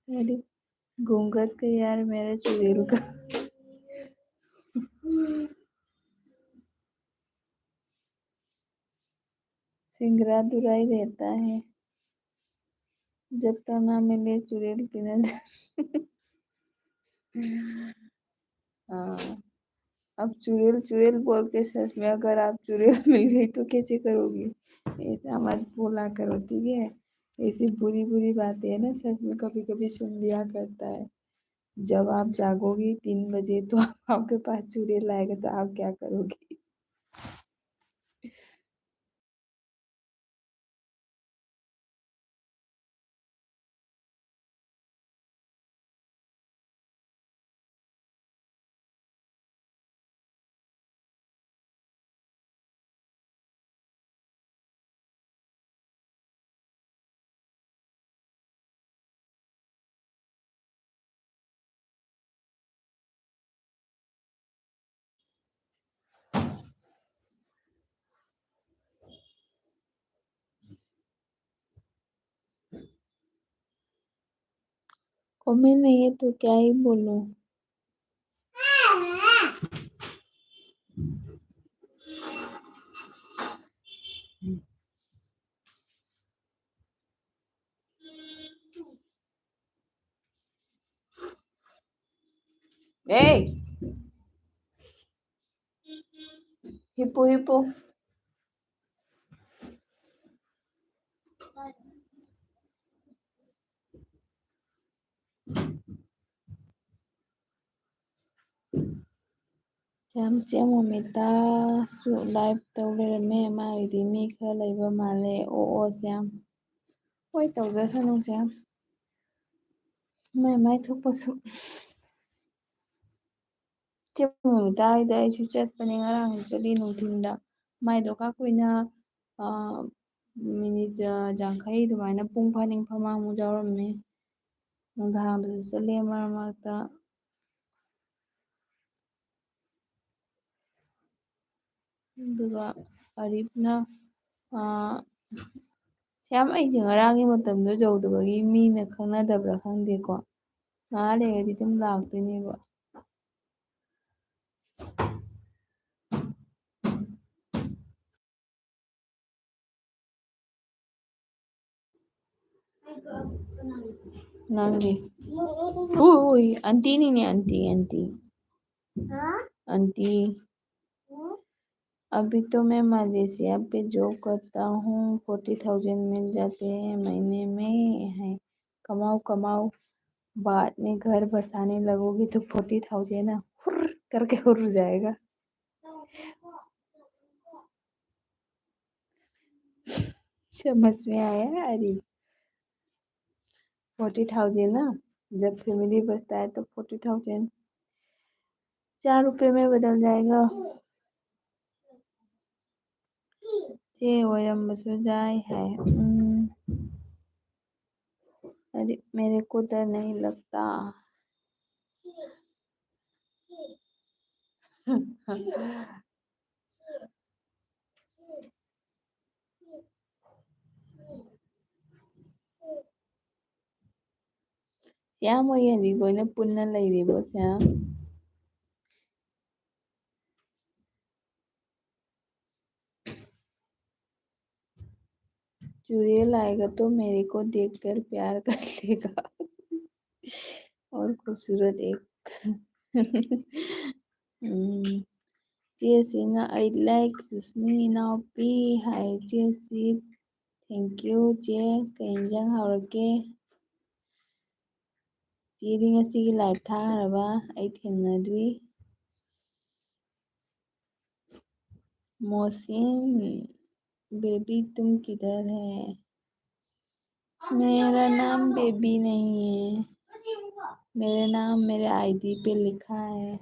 अरे, घूंघट के यार मेरे चुड़ैल का। सिंगरा दुराई रहता है, जब तक ना मिले चुड़ैल की नजर। हाँ, अब चुड़ैल, चुड़ैल बोल के सच में अगर आप चुड़ैल मिल गई तो कैसे करोगी? ऐसा मत बोला करो, ठीक है? ऐसी बुरी बुरी बातें है ना, सच में कभी कभी सुन लिया करता है। जब आप जागोगी तीन बजे तो आप, आपके पास सूर्य लाएगा तो आप क्या करोगी? कमेंट नहीं है तो क्या ही बोलूं। Hey! Hipu, hipu. ꯁ꯭ꯌꯥꯝ ꯆꯦ ꯃꯣꯃꯤꯇꯥꯁꯨ ꯂꯥꯏꯚ ꯇꯧ ꯂꯩꯔꯝꯃꯦ꯫ ꯃꯥꯒꯤꯗꯤ ꯃꯤ ꯈꯔ ꯂꯩꯕ ꯃꯥꯜꯂꯦ꯫ ꯑꯣ ꯑꯣ ꯁ꯭ꯌꯥꯝ꯫ ꯍꯣꯏ ꯇꯧꯖꯁꯅꯨ ꯁ꯭ꯌꯥꯝ꯫ ꯃꯥꯏ ꯃꯥꯏ ꯊꯣꯛꯄꯁꯨ꯫ ꯆꯦ ꯃꯣꯃꯤꯇꯥ ꯍꯣꯏꯗ ꯑꯩꯁꯨ ꯆꯠꯄꯅꯦ ꯉꯔꯥꯡꯁꯨ ꯆꯠꯂꯤ ꯅꯨꯡꯊꯤꯟꯗ꯫ ꯃꯥꯏꯗꯣ ꯈꯥ ꯀꯨꯏꯅ ꯃꯤꯅꯤꯠ ꯌꯥꯡꯈꯩ ꯑꯗꯨꯃꯥꯏꯅ ꯄꯨꯡ ꯐꯥꯅꯤꯡ ꯐꯃꯥꯡꯃꯨꯛ ꯌꯥꯎꯔꯝꯃꯦ꯫ ꯅꯨꯡꯗꯥꯡꯗꯁꯨ ꯆꯠꯂꯦ ꯃꯔꯛ ꯃꯔꯛꯇ꯫ ꯑꯗꯨꯒ ꯑꯔꯤꯞꯅ ꯁ꯭ꯌꯥꯝ ꯑꯩꯁꯦ ꯉꯔꯥꯡꯒꯤ ꯃꯇꯝꯗꯣ ꯌꯧꯗꯕꯒꯤ ꯃꯤꯅ ꯈꯪꯅꯗꯕ꯭ꯔꯥ ꯈꯪꯗꯦꯀꯣ꯫ ꯉꯥꯏꯍꯥꯛ ꯂꯩꯔꯗꯤ ꯑꯗꯨꯝ ꯂꯥꯛꯇꯣꯏꯅꯦꯕ꯫ ꯅꯪꯒꯤ ꯎꯏ ꯑꯟꯇꯤꯅꯤꯅꯦ ꯑꯟꯇꯤ ꯑꯟꯇꯤ ꯑꯟꯇꯤ꯫ अभी तो मैं मलेशिया पे जॉब करता हूँ, फोर्टी थाउजेंड मिल जाते हैं महीने में। है, कमाओ कमाओ, बाद में घर बसाने लगोगे तो फोर्टी थाउजेंड ना हुर्र करके उड़ जाएगा। समझ में आया? अरे, फोर्टी थाउजेंड ना, जब फैमिली बसता है तो फोर्टी थाउजेंड चार रुपये में बदल जाएगा। ꯆꯦ ꯑꯣꯏꯔꯝꯕꯁꯨ ꯌꯥꯏ ꯍꯥꯏ꯫ ꯎꯝ꯫ अरे, मेरे को डर नहीं लगता। ꯁ꯭ꯌꯥꯝ ꯍꯣꯏ ꯍꯧꯖꯤꯛ ꯂꯣꯏꯅ ꯄꯨꯟꯅ ꯂꯩꯔꯤꯕꯣ, ꯁ꯭ꯌꯥꯝ? चुड़ैल आएगा तो मेरे को देखकर प्यार कर लेगा। और खूबसूरत एक। ꯎꯝ꯫ ꯆꯦ ꯁꯤꯅ, "I like ꯁꯨꯁꯃꯤ ꯏꯅꯥꯎꯄꯤ" ꯍꯥꯏ꯫ ꯆꯦ ꯁꯤ, thank you, ꯆꯦ꯫ ꯀꯩ ꯏꯟꯖꯥꯡ ꯍꯥꯎꯔꯒꯦ? ꯆꯦꯗꯤ ꯉꯁꯤꯒꯤ live ꯊꯥꯈ꯭ꯔꯕ? ꯑꯩ ꯊꯦꯡꯅꯗ꯭ꯔꯤ꯫ मोहसिन, बेबी तुम किधर है? मेरा नाम बेबी नहीं है, मेरा नाम मेरे आईडी पे लिखा है।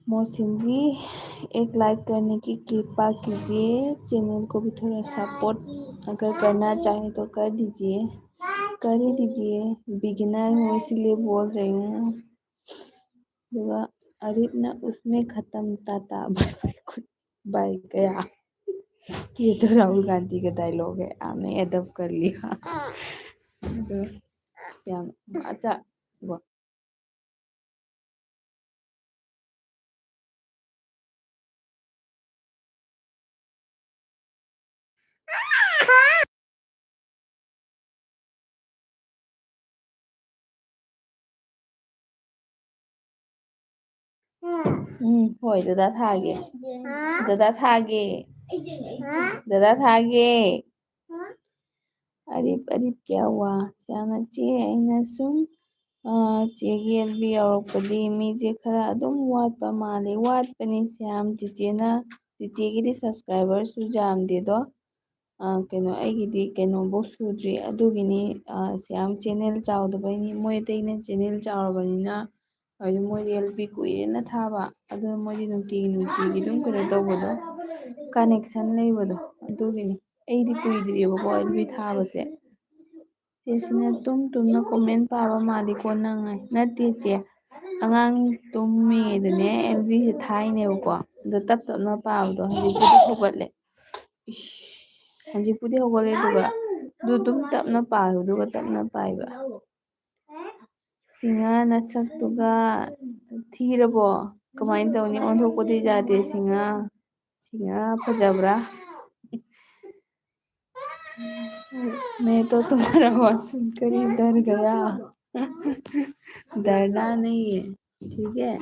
मोहसिन जी, एक लाइक करने की कृपा कीजिए, चैनल को भी थोड़ा सपोर्ट अगर करना चाहे तो कर दीजिए, कर ही दीजिए। बिगिनर हूँ, इसीलिए बोल रही हूँ। ꯑꯗꯨꯒ ꯑꯔꯤꯞꯅ उसमें खत्म, टाटा, बाय बाय, गुड बाय गया। ये तो राहुल गांधी का डायलॉग है, आपने एडॉप्ट कर लिया। ꯑꯗꯣ ꯌꯥꯝ ꯑꯆꯥ ꯎꯝ, ꯍꯣꯏ, ꯗꯗꯥ ꯊꯥꯒꯦ꯫ ꯗꯗꯥ ꯊꯥꯒꯦ꯫ ꯗꯗꯥ ꯊꯥꯒꯦ꯫ ꯑꯔꯤꯞ ꯑꯔꯤꯞ ꯀꯌꯥ ꯋꯥ꯫ ꯁꯤ ꯌꯥꯝꯅ ꯆꯦ, ꯑꯩꯅ ꯁꯨꯝ, ꯑ, ꯆꯦꯒꯤ ꯑꯦꯜ ꯕꯤ ꯌꯥꯎꯔꯛꯄꯗꯤ ꯃꯤꯁꯦ ꯈꯔ ꯑꯗꯨꯝ ꯋꯥꯠꯄ ꯃꯥꯜꯂꯦ꯫ ꯋꯥꯠꯄꯅꯤ ꯁ꯭ꯌꯥꯝ, ꯆꯤꯆꯦꯅ, ꯆꯤꯆꯦꯒꯤꯗꯤ ꯁꯕꯁꯀ꯭ꯔꯥꯏꯕꯔꯁꯨ ꯌꯥꯝꯗꯦꯗꯣ꯫ ꯑ, ꯀꯩꯅꯣ, ꯑꯩꯒꯤꯗꯤ ꯀꯩꯅꯣꯐꯧ ꯁꯨꯗ꯭ꯔꯤ꯫ ꯑꯗꯨꯒꯤꯅꯤ, ꯑ, ꯁ꯭ꯌꯥꯝ ꯆꯦꯅꯦꯜ ꯆꯥꯎꯗꯕꯩꯅꯤ꯫ ꯃꯣꯏ ꯑꯇꯩꯅ ꯆꯦꯅꯦꯜ ꯆꯥꯎꯔꯕꯅꯤꯅ, ꯍꯥꯏꯗꯤ ꯃꯣꯏꯗꯤ ꯑꯦꯜ ꯕꯤ ꯀꯨꯏꯔꯦꯅ ꯊꯥꯕ꯫ ꯑꯗꯨꯅ ꯃꯣꯏꯗꯤ ꯅꯨꯡꯇꯤꯒꯤ, ꯅꯨꯡꯇꯤꯒꯤ ꯑꯗꯨꯝ ꯀꯩꯅꯣ ꯇꯧꯕꯗꯣ, ꯀꯅꯦꯛꯁꯟ ꯂꯩꯕꯗꯣ꯫ ꯑꯗꯨꯒꯤꯅꯤ꯫ ꯑꯩꯗꯤ ꯀꯨꯏꯗ꯭ꯔꯤꯑꯕꯀꯣ ꯑꯦꯜ ꯕꯤ ꯊꯥꯕꯁꯦ꯫ ꯆꯦꯁꯤꯅ ꯇꯨꯝ ꯇꯨꯝꯅ ꯀꯣꯃꯦꯟ ꯄꯥꯕ ꯃꯥꯜꯂꯤꯀꯣ ꯅꯪ ꯍꯥꯏ꯫ ꯅꯠꯇꯦ ꯆꯦ, ꯑꯉꯥꯡ ꯇꯨꯝꯃꯤꯉꯩꯗꯅꯦ ꯑꯦꯜ ꯕꯤꯁꯦ ꯊꯥꯏꯅꯦꯕꯀꯣ, ꯑꯗꯣ ꯇꯞ ꯇꯞꯅ ꯄꯥꯕꯗꯣ ꯍꯧꯖꯤꯛꯄꯨꯗꯤ ꯍꯧꯒꯠꯂꯦ꯫ ꯏꯁ, ꯍꯧꯖꯤꯛꯄꯨꯗꯤ ꯍꯧꯒꯠꯂꯦ, ꯑꯗꯨꯒ ꯑꯗꯨ ꯑꯗꯨꯝ ꯇꯞꯅ ꯄꯥꯏꯌꯨ, ꯑꯗꯨꯒ ꯇꯞꯅ ꯄꯥꯏꯕ꯫ ꯁꯤꯡꯍꯥ, ꯅꯁꯛꯇꯨꯒ ꯊꯤꯔꯕꯣ? ꯀꯃꯥꯏꯅ ꯇꯧꯅꯤ? ꯑꯣꯟꯊꯣꯛꯄꯗꯤ ꯌꯥꯗꯦ, ꯁꯤꯡꯍꯥ꯫ ꯁꯤꯡꯍꯥ, ꯐꯖꯕ꯭ꯔꯥ? मैं तो तुम्हारा वॉशरूम करी डर गया। डरना नहीं है, ठीक है?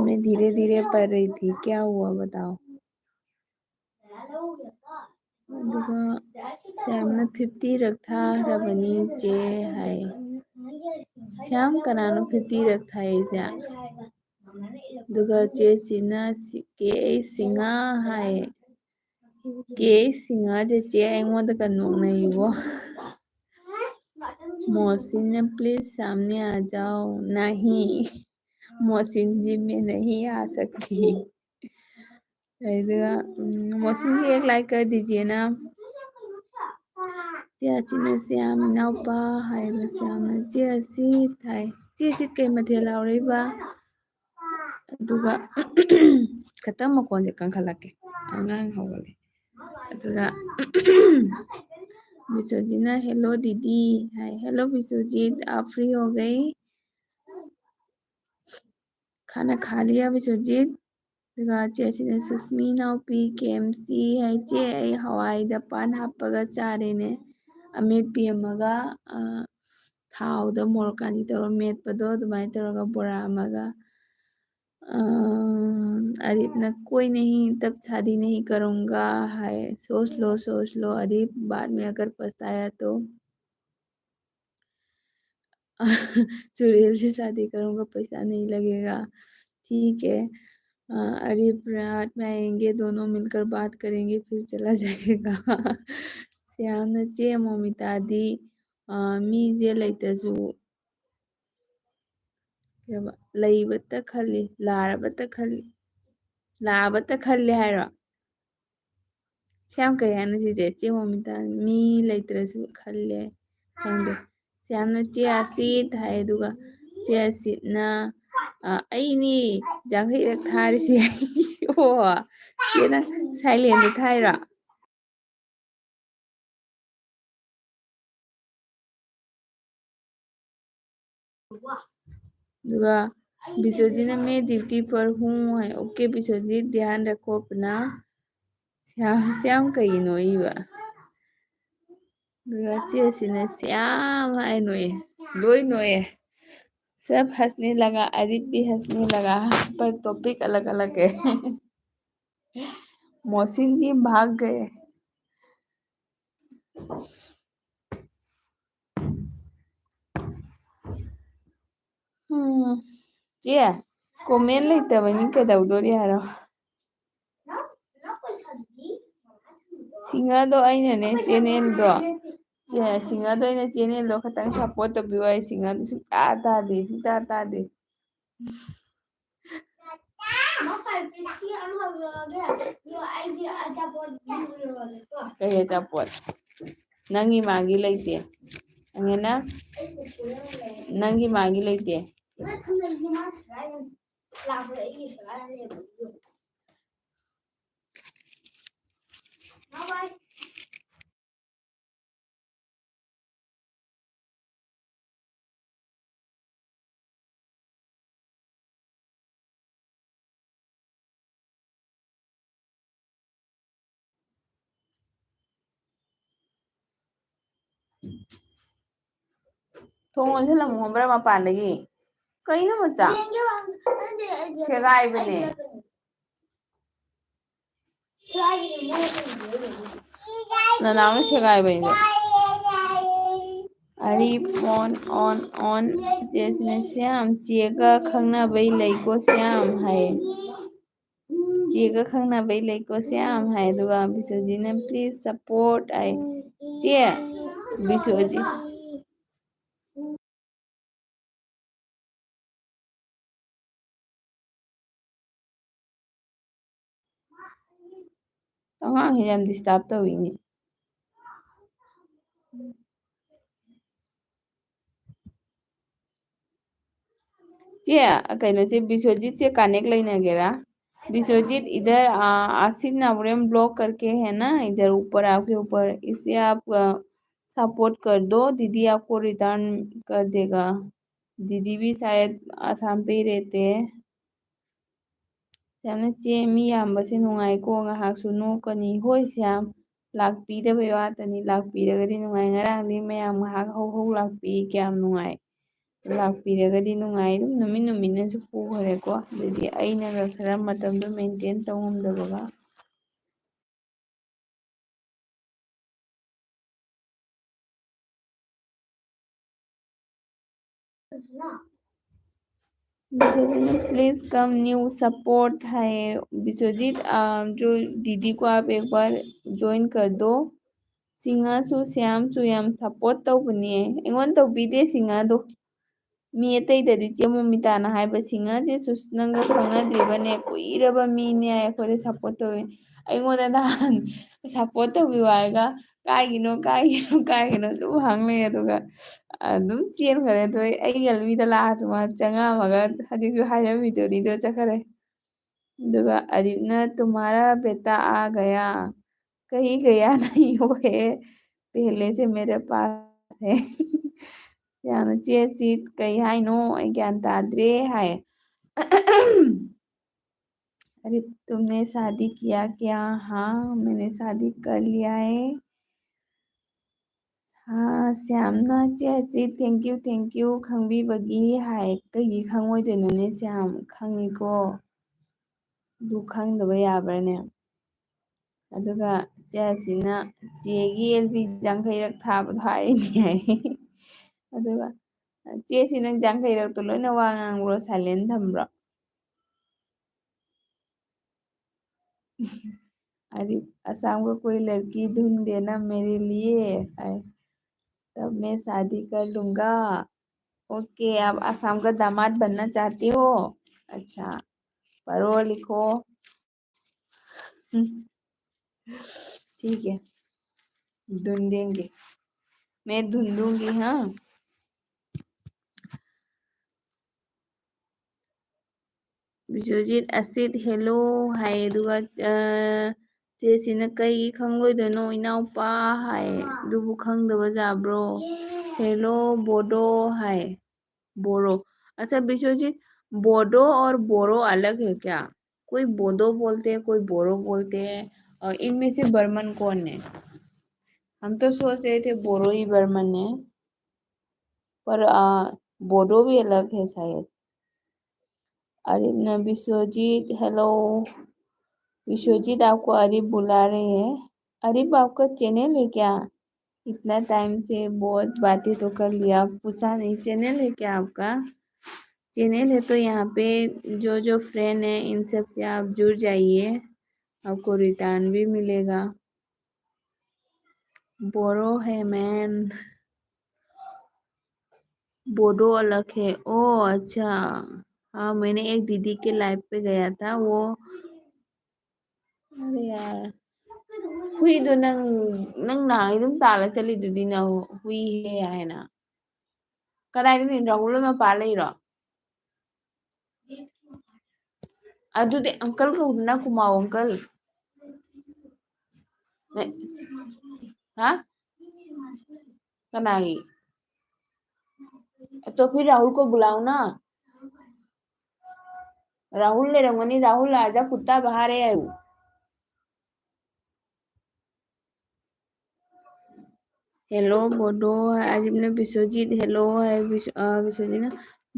मैं धीरे धीरे पढ़ रही थी, क्या हुआ बताओ? ꯑꯗꯨꯒ ꯁ꯭ꯌꯥꯝꯅ ꯐꯤꯐꯇꯤ ꯔꯛ ꯊꯥꯈ꯭ꯔꯕꯅꯤ ꯆꯦ ꯍꯥꯏ꯫ ꯁ꯭ꯌꯥꯝ, ꯀꯅꯥꯅꯣ ꯐꯤꯐꯇꯤ ꯔꯛ ꯊꯥꯏꯁꯦ? ꯑꯗꯨꯒ ꯆꯦꯁꯤꯅ ꯁꯤ-, ꯀꯦ ꯑꯩꯆ ꯁꯤꯡꯍꯥ ꯍꯥꯏ꯫ ꯀꯦ ꯑꯩꯆ ꯁꯤꯡꯍꯥꯁꯦ ꯆꯦ ꯑꯩꯉꯣꯟꯗꯒ ꯅꯣꯛꯅꯩꯕꯣ꯫ मोहसिन ने, "प्लीज सामने आ जाओ।" नहीं, मोहसिन जी में नहीं आ सकती। ꯑꯗꯨꯒ, ꯎꯝ, मोहसिन जी एक लाइक कर दीजिए ना। ꯆꯦ ꯑꯁꯤꯅ ꯁ꯭ꯌꯥꯝ ꯏꯅꯥꯎꯄꯥ ꯍꯥꯏꯕ ꯁ꯭ꯌꯥꯝꯅ ꯆꯦ ꯑꯁꯤ ꯊꯥꯏ꯫ ꯆꯦ ꯑꯁꯤ ꯀꯩ ꯃꯊꯦꯜ ꯍꯥꯎꯔꯤꯕ? ꯑꯗꯨꯒ ꯈꯇꯪ ꯃꯈꯣꯟꯁꯦ ꯀꯟꯈꯠꯂꯛꯀꯦ, ꯑꯉꯥꯡ ꯍꯧꯒꯠꯂꯦ꯫ ꯑꯗꯨꯒ ꯕꯤꯁ꯭ꯋꯖꯤꯠꯅ "हेलो दीदी" ꯍꯥꯏ꯫ "हेलो विश्वजीत, आप फ्री हो गए? खाना खा लिया विश्वजीत?" ꯑꯗꯨꯒ ꯆꯦ ꯑꯁꯤꯅ ꯁꯨꯁꯃꯤ ꯏꯅꯥꯎꯄꯤ ꯀꯦ ꯑꯦꯝ ꯁꯤ ꯍꯥꯏ꯫ "ꯆꯦ, ꯑꯩ ꯍꯋꯥꯏꯗ ꯄꯥꯟ ꯍꯥꯞꯄꯒ ꯆꯥꯔꯦꯅꯦ, ꯑꯃꯦꯠꯄꯤ ꯑꯃꯒ, ꯑ, ꯊꯥꯎꯗ ꯃꯣꯔꯣꯛ ꯀꯥꯂꯤ ꯇꯧꯔ ꯃꯦꯠꯄꯗꯣ, ꯑꯗꯨꯃꯥꯏꯅ ꯇꯧꯔꯒ ꯕꯣꯔꯥ ꯑꯃꯒ꯫ अ, आरिफ ना, "कोई नहीं, तब शादी नहीं करूँगा" है। "सोच लो, सोच लो आरिफ, बाद में अगर पछताया तो।" "चुड़ैल से शादी करूँगा, पैसा नहीं लगेगा।" ठीक है। अ, आरिफ, रात में आएंगे, दोनों मिलकर बात करेंगे, फिर चला जाएगा꯫ ꯁ꯭ꯌꯥꯝꯅ, "ꯆꯦ ꯃꯣꯃꯤꯇꯥꯗꯤ, ꯑ, ꯃꯤꯁꯦ ꯂꯩꯇ꯭ꯔꯁꯨ, ꯀꯩ ꯍꯥꯏꯕ, ꯂꯩꯕꯇ ꯈꯜꯂꯤ, ꯂꯥꯔꯕꯇ ꯈꯜꯂꯤ, ꯂꯥꯕꯇ ꯈꯜꯂꯤ" ꯍꯥꯏꯔꯣ? ꯁ꯭ꯌꯥꯝ, ꯀꯩ ꯍꯥꯏꯅꯣ ꯁꯤꯁꯦ? ꯆꯦ ꯃꯣꯃꯤꯇꯥ, "ꯃꯤ ꯂꯩꯇ꯭ꯔꯁꯨ ꯈꯜꯂꯦ"? ꯈꯪꯗꯦ꯫ ꯁ꯭ꯌꯥꯝꯅ, "ꯆꯦ ꯑꯁꯤꯠ" ꯍꯥꯏ, ꯑꯗꯨꯒ ꯆꯦ ꯑꯁꯤꯠꯅ, "ꯑ, ꯑꯩꯅꯤ ꯌꯥꯡꯈꯩꯔꯛ ꯊꯥꯔꯤꯁꯦ ꯑꯩꯅꯤ"꯫ ꯑꯣ, ꯆꯦ ꯅꯪ ꯁꯥꯏꯂꯦꯟꯗ ꯊꯥꯏꯔꯣ? ꯑꯗꯨꯒ ꯕꯤꯁꯣꯖꯤꯠꯅ, "मैं ड्यूटी पर हूँ" ꯍꯥꯏ꯫ "ओके बिस्वजीत, ध्यान रखो अपना"꯫ ꯁ꯭ꯌꯥꯝ, ꯁ꯭ꯌꯥꯝ ꯀꯩꯒꯤ ꯅꯣꯛꯏꯕ? ꯑꯗꯨꯒ ꯆꯦ ꯑꯁꯤꯠꯅ "ꯁ꯭ꯌꯥꯝ" ꯍꯥꯏ ꯅꯣꯛꯑꯦ꯫ ꯂꯣꯏ ꯅꯣꯛꯑꯦ꯫ "सब हंसने लगा, आरिफ भी हंसने लगा, पर टॉपिक अलग अलग है"꯫ मोहसिन जी भाग गए꯫ ꯎꯝ꯫ ꯆꯦ, comment ꯂꯩꯇꯕꯅꯤ ꯀꯩꯗꯧꯗꯣꯔꯤ ꯍꯥꯏꯔꯣ? ꯁꯤꯡꯍꯗꯣ ꯑꯩꯅꯅꯦ channelꯗꯣ, ꯆꯦ, ꯁꯤꯡꯍꯗꯣ ꯑꯩꯅ channelꯗꯣ ꯈꯇꯪ support ꯇꯧꯕꯤꯌꯨ ꯍꯥꯏ, ꯁꯤꯡꯍꯗꯣ ꯁꯨꯡꯇꯥ ꯇꯥꯗꯦ, ꯁꯨꯡꯇꯥ ꯇꯥꯗꯦ꯫ ꯃꯥ five pieceꯀꯤ ꯑꯃ ꯍꯧꯔꯛꯑꯒꯦ꯫ ꯑꯗꯣ ꯑꯩꯗꯤ ꯑꯆꯥꯄꯣꯠ ꯂꯩꯔꯨꯔꯒꯦꯀꯣ꯫ ꯀꯩ ꯑꯆꯥꯄꯣꯠ? ꯅꯪꯒꯤ ꯃꯥꯒꯤ ꯂꯩꯇꯦ꯫ ꯑꯪꯒꯦꯅ? ꯑꯩ ꯀꯨꯀꯨꯔ ꯑꯃ ꯂꯩꯔꯦ꯫ ꯅꯪꯒꯤ ꯃꯥꯒꯤ ꯂꯩꯇꯦ꯫ ꯃꯥ ꯊꯝꯖꯜꯂꯗꯤ ꯃꯥ ꯁꯦꯒꯥꯏꯔꯅꯤ꯫ ꯂꯥꯛꯄꯗ ꯑꯩꯒꯤ ꯁꯦꯒꯥꯏꯔꯅꯦꯕ ꯑꯗꯨꯗꯣ꯫ ꯃꯥ ꯕꯥꯏ꯫ ꯊꯣꯡ ꯂꯣꯟꯁꯤꯜꯂꯝꯃꯣ ꯈꯪꯕ꯭ꯔꯥ ꯃꯄꯥꯟꯗꯒꯤ? ꯀꯩꯅꯣ ꯃꯆꯥ? ꯌꯦꯡꯒꯦ ꯋꯥ-, ꯅꯠꯇꯦ, ꯁꯦꯒꯥꯏꯕꯅꯦ꯫ ꯅꯅꯥꯎꯅ ꯁꯦꯒꯥꯏꯕꯩꯅꯦ꯫ ꯑꯔꯤꯞ ꯑꯣꯟ ꯑꯣꯟ ꯑꯣꯟ꯫ ꯆꯦꯁꯅꯦ ꯁ꯭ꯌꯥꯝ, ꯆꯦꯒ ꯈꯪꯅꯕꯩ ꯂꯩꯀꯣ ꯁ꯭ꯌꯥꯝ ꯍꯥꯏꯌꯦ꯫ ꯆꯦꯒ ꯈꯪꯅꯕꯩ ꯂꯩꯀꯣ ꯁ꯭ꯌꯥꯝ ꯍꯥꯏ꯫ ꯑꯗꯨꯒ ꯕꯤꯁꯣꯖꯤꯠꯅ please support ꯍꯥꯏ꯫ ꯆꯦ, ꯕꯤꯁꯣꯖꯤꯠ꯫ ꯑꯉꯥꯡꯁꯦ ꯌꯥꯝ disturb ꯇꯧꯏꯅꯦ꯫ ꯆꯦ, ꯀꯩꯅꯣꯁꯦ, ꯕꯤꯁ꯭ꯋꯖꯤꯠꯁꯦ connect ꯂꯩꯅꯒꯦꯔꯥ? बिस्वजीत, इधर आ, आसिफ ना ब्लॉक करके है ना, इधर ऊपर, आपके ऊपर, इसे आप सपोर्ट कर दो, दीदी आपको रिटर्न कर देगा। दीदी भी शायद आसाम पे ही रहते हैं। ꯁ꯭ꯌꯥꯝꯅ ꯆꯦ, ꯃꯤ ꯌꯥꯝꯕꯁꯦ ꯅꯨꯡꯉꯥꯏꯀꯣ, ꯉꯥꯏꯍꯥꯛꯁꯨ ꯅꯣꯛꯀꯅꯤ꯫ ꯍꯣꯏ ꯁ꯭ꯌꯥꯝ, ꯂꯥꯛꯄꯤꯗꯕꯩ ꯋꯥꯇꯅꯤ, ꯂꯥꯛꯄꯤꯔꯒꯗꯤ ꯅꯨꯡꯉꯥꯏ꯫ ꯉꯔꯥꯡꯗꯤ ꯃꯌꯥꯝ ꯉꯥꯏꯍꯥꯛ ꯍꯧ ꯍꯧ ꯂꯥꯛꯄꯤ, ꯀꯌꯥꯝ ꯅꯨꯡꯉꯥꯏ꯫ ꯂꯥꯛꯄꯤꯔꯒꯗꯤ ꯅꯨꯡꯉꯥꯏ꯫ ꯑꯗꯨꯝ ꯅꯨꯃꯤꯠ ꯅꯨꯃꯤꯠꯅꯁꯨ ꯄꯨꯈꯔꯦꯀꯣ꯫ ꯑꯗꯩꯗꯤ ꯑꯩꯅꯒ ꯈꯔ ꯃꯇꯝꯗꯣ ꯃꯦꯟꯇꯦꯟ ꯇꯧ ꯉꯝꯗꯕꯒ꯫ बिस्वजीत ने please come new support है। बिस्वजीत, अ, जो दीदी को आप एक बार ज्वाइन कर दो। ꯁꯤꯡꯍꯥꯁꯨ ꯁ꯭ꯌꯥꯝꯁꯨ ꯌꯥꯝ ꯁꯞꯄꯣꯔꯠ ꯇꯧꯕꯅꯦ꯫ ꯑꯩꯉꯣꯟꯗ ꯇꯧꯕꯤꯗꯦ ꯁꯤꯡꯍꯥꯗꯣ꯫ ꯃꯤ ꯑꯇꯩꯗꯗꯤ ꯆꯦ ꯃꯣꯃꯤꯇꯥꯅ ꯍꯥꯏꯕ, "ꯁꯤꯡꯍꯁꯦ ꯁꯨꯁ-, ꯅꯪꯒ ꯈꯪꯅꯗ꯭ꯔꯤꯕꯅꯦ, ꯀꯨꯏꯔꯕ ꯃꯤꯅꯦ ꯍꯥꯏ, ꯑꯩꯈꯣꯏꯗ ꯁꯞꯄꯣꯔꯠ ꯇꯧꯋꯦ꯫" ꯑꯩꯉꯣꯟꯗ ꯅꯍꯥꯟ ꯁꯞꯄꯣꯔꯠ ꯇꯧꯕꯤꯌꯨ ꯍꯥꯏꯔꯒ, "ꯀꯥꯏꯒꯤꯅꯣ, ꯀꯥꯏꯒꯤꯅꯣ, ꯀꯥꯏꯒꯤꯅꯣ?" ꯑꯗꯨꯝ ꯍꯪ ꯂꯩ, ꯑꯗꯨꯒ ꯑꯗꯨꯝ ꯆꯦꯟꯈ꯭ꯔꯦ꯫ ꯑꯗꯣ ꯑꯩ ꯒꯦꯂꯔꯤꯗ ꯂꯥꯛꯑꯁꯨ ꯃꯥ ꯆꯪꯉꯛꯑꯝꯃꯒ ꯍꯧꯖꯤꯛꯁꯨ ꯍꯥꯏꯔꯝꯃꯤꯗꯨꯅꯤꯗꯣ ꯆꯠꯈ꯭ꯔꯦ꯫ ꯑꯗꯨꯒ ꯑꯔꯤꯞꯅ, "तुम्हारा बेटा आ गया, कहीं गया नहीं, वो है पहले से मेरे पास है।" ꯌꯥꯝꯅ ꯆꯦꯁꯤ ꯀꯩ ꯍꯥꯏꯅꯣ? ꯑꯩ ꯒ꯭ꯌꯥꯟ ꯇꯥꯗ꯭ꯔꯦ ꯍꯥꯏ꯫ "अरे, तुमने शादी किया क्या?" हाँ, मैंने शादी कर लिया है। ꯁ꯭ꯌꯥꯝꯅ, "ꯆꯦ ꯑꯁꯤ thank you, thank you ꯈꯪꯕꯤꯕꯒꯤ" ꯍꯥꯏ꯫ ꯀꯩꯒꯤ ꯈꯪꯉꯣꯏꯗꯣꯏꯅꯣꯅꯦ ꯁ꯭ꯌꯥꯝ? ꯈꯪꯉꯤꯀꯣ꯫ ꯑꯗꯨ ꯈꯪꯗꯕ ꯌꯥꯕ꯭ꯔꯥꯅꯦ? ꯑꯗꯨꯒ ꯆꯦ ꯑꯁꯤꯅ "ꯆꯦꯒꯤ L B ꯌꯥꯡꯈꯩꯔꯛ ꯊꯥꯕꯗꯣ ꯍꯥꯏꯔꯤꯅꯦ" ꯍꯥꯏ꯫ ꯑꯗꯨꯒ "ꯆꯦ ꯑꯁꯤ ꯅꯪ ꯌꯥꯡꯈꯩꯔꯛꯇꯣ ꯂꯣꯏꯅ ꯋꯥ ꯉꯥꯡꯕ꯭ꯔꯣ, silent ꯊꯝꯕ꯭ꯔꯣ?" "अरे, आसाम का कोई लड़की ढूंढ देना मेरे लिए" है, "तब मैं शादी कर लूंगा।" ओके, आप आसाम का दामाद बनना चाहती हो? अच्छा, पढ़ो लिखो। ठीक है, ढूंढेंगे, मैं ढूंढूंगी, हाँ। ꯕꯤꯁ꯭ꯋꯖꯤꯠ ꯑꯁꯤꯠ hello ꯍꯥꯏ, ꯑꯗꯨꯒ, ꯑ, ꯆꯦꯁꯤꯅ "ꯀꯩꯒꯤ ꯈꯪꯂꯣꯏꯗꯣꯏꯅꯣ ꯏꯅꯥꯎꯄꯥ?" ꯍꯥꯏ, ꯑꯗꯨꯕꯨ ꯈꯪꯗꯕ ꯌꯥꯕ꯭ꯔꯣ? Hello ꯕꯣꯗꯣ ꯍꯥꯏ, ꯕꯣꯔꯣ꯫ अच्छा विश्वजीत, बोडो और बोरो अलग है क्या? कोई बोदो बोलते हैं, कोई बोरो बोलते हैं, और इनमें से बर्मन कौन है? हम तो सोच रहे थे बोरो ही बर्मन है। पर, आ, बोडो भी अलग है शायद। अरे न, विश्वजीत, hello। विश्वजीत, आपको अरिफ बुला रहे हैं। अरिफ, आपका चैनल है क्या? इतना टाइम से बहुत बातें तो कर लिया, पूछा नहीं, चैनल है क्या आपका? चैनल है तो यहाँ पे जो जो फ्रेंड है, इन सब से आप जुड़ जाइए, आपको रिटर्न भी मिलेगा। बोरो है मैन। बोडो अलग है। ओ अच्छा। हाँ, मैंने एक दीदी के लाइव पे गया था, वो, अरे यार, ꯍꯨꯏꯗꯣ ꯅꯪ, ꯅꯪ ꯅꯍꯥꯟ ꯑꯗꯨꯝ ꯇꯥꯜꯂ ꯆꯠꯂꯤꯗꯨꯗꯤ ꯅꯪ, ꯍꯨꯏ ꯍꯦ ꯍꯥꯏꯅ꯫ ꯀꯗꯥꯏꯗ ꯂꯩꯅꯣ? ꯔꯥꯍꯨꯜ ꯍꯣꯏ ꯃꯄꯥ ꯂꯩꯔꯣ? ꯑꯗꯨꯗꯤ ꯑꯪꯀꯜ ꯀꯧꯗꯅ ꯀꯨꯃꯥꯎ ꯑꯪꯀꯜ꯫ ꯅ-, ꯍꯥ? ꯀꯅꯥꯒꯤ? तो फिर राहुल को बुलाओ ना। राहुल ꯂꯩꯔꯝꯒꯅꯤ, राहुल आजा कुत्ता बाहर है। "Hello ꯕꯣꯗꯣ" ꯍꯥꯏ, ꯑꯔꯤꯞꯅ "ꯕꯤꯁ꯭ꯋꯖꯤꯠ ꯍꯦꯜꯂꯣ" ꯍꯥꯏ, ꯕꯤꯁ꯭ꯋ-, ꯑ, ꯕꯤꯁ꯭ꯋꯖꯤꯠꯅ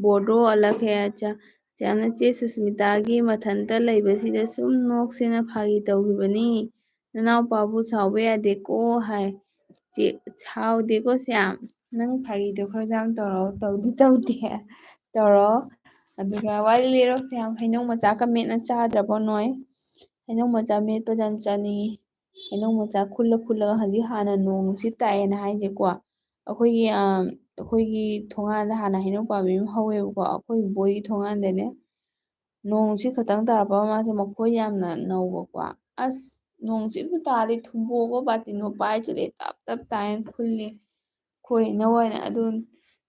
"ꯕꯣꯗꯣ ꯑꯂꯛ ꯍꯦ ꯑꯆꯥ"꯫ ꯁ꯭ꯌꯥꯝꯅ "ꯆꯦ ꯁꯨꯁꯃꯤꯇꯥꯒꯤ ꯃꯊꯟꯇ ꯂꯩꯕꯁꯤꯗ ꯁꯨꯝ ꯅꯣꯛꯁꯦꯅ ꯐꯥꯒꯤ ꯇꯧꯈꯤꯕꯅꯤ꯫ ꯅꯅꯥꯎꯄꯥꯕꯨ ꯁꯥꯎꯕ ꯌꯥꯗꯦꯀꯣ" ꯍꯥꯏ꯫ "ꯆꯦ, ꯁꯥꯎꯗꯦꯀꯣ ꯁ꯭ꯌꯥꯝ, ꯅꯪ ꯐꯥꯒꯤꯗꯣ ꯈꯔ ꯌꯥꯝ ꯇꯧꯔꯛꯑꯣ, ꯇꯧꯗꯤ ꯇꯧꯗꯦ, ꯇꯧꯔꯛꯑꯣ"꯫ ꯑꯗꯨꯒ ꯋꯥꯔꯤ ꯂꯤꯔꯣ ꯁ꯭ꯌꯥꯝ, ꯍꯩꯅꯧ ꯃꯆꯥ ꯀ ꯃꯦꯠꯅ ꯆꯥꯗ꯭ꯔꯕꯣ ꯅꯣꯏ? ꯍꯩꯅꯧ ꯃꯆꯥ ꯃꯦꯠꯄꯗ ꯌꯥꯝ ꯆꯥꯅꯤꯡꯉꯤ꯫ ꯍꯩꯅꯧ ꯃꯆꯥ ꯈꯨꯜꯂ ꯈꯨꯜꯂꯒ, ꯍꯧꯖꯤꯛ ꯍꯥꯟꯅ ꯅꯣꯡ ꯅꯨꯡꯁꯤꯠ ꯇꯥꯏꯌꯦꯅ ꯍꯥꯏꯁꯦꯀꯣ, ꯑꯩꯈꯣꯏꯒꯤ, ꯑ, ꯑꯩꯈꯣꯏꯒꯤ ꯊꯣꯡꯒꯥꯟꯗ ꯍꯥꯟꯅ ꯍꯩꯅꯧ ꯄꯥꯝꯕꯤ ꯑꯃ ꯍꯧꯋꯦꯕꯀꯣ, ꯑꯩꯈꯣꯏ ꯕꯣꯏꯒꯤ ꯊꯣꯡꯒꯥꯟꯗꯅꯦ꯫ ꯅꯣꯡ ꯅꯨꯡꯁꯤꯠ ꯈꯛꯇꯪ ꯇꯥꯔꯛꯄ, ꯃꯥꯁꯦ ꯃꯈꯣꯏ ꯌꯥꯝꯅ ꯅꯧꯕꯀꯣ꯫ ꯑꯁ, ꯅꯣꯡ ꯅꯨꯡꯁꯤꯠꯄꯨ ꯇꯥꯔꯗꯤ ꯊꯨꯝꯕꯣꯛꯑꯒ ꯕꯥꯇꯤꯟꯒ ꯄꯥꯏ ꯆꯠꯂꯦ, ꯇꯞ ꯇꯞ ꯇꯥꯏꯅ ꯈꯨꯜꯂꯤ꯫ ꯈꯣꯏ ꯏꯅꯧ ꯍꯥꯏꯅ ꯑꯗꯨ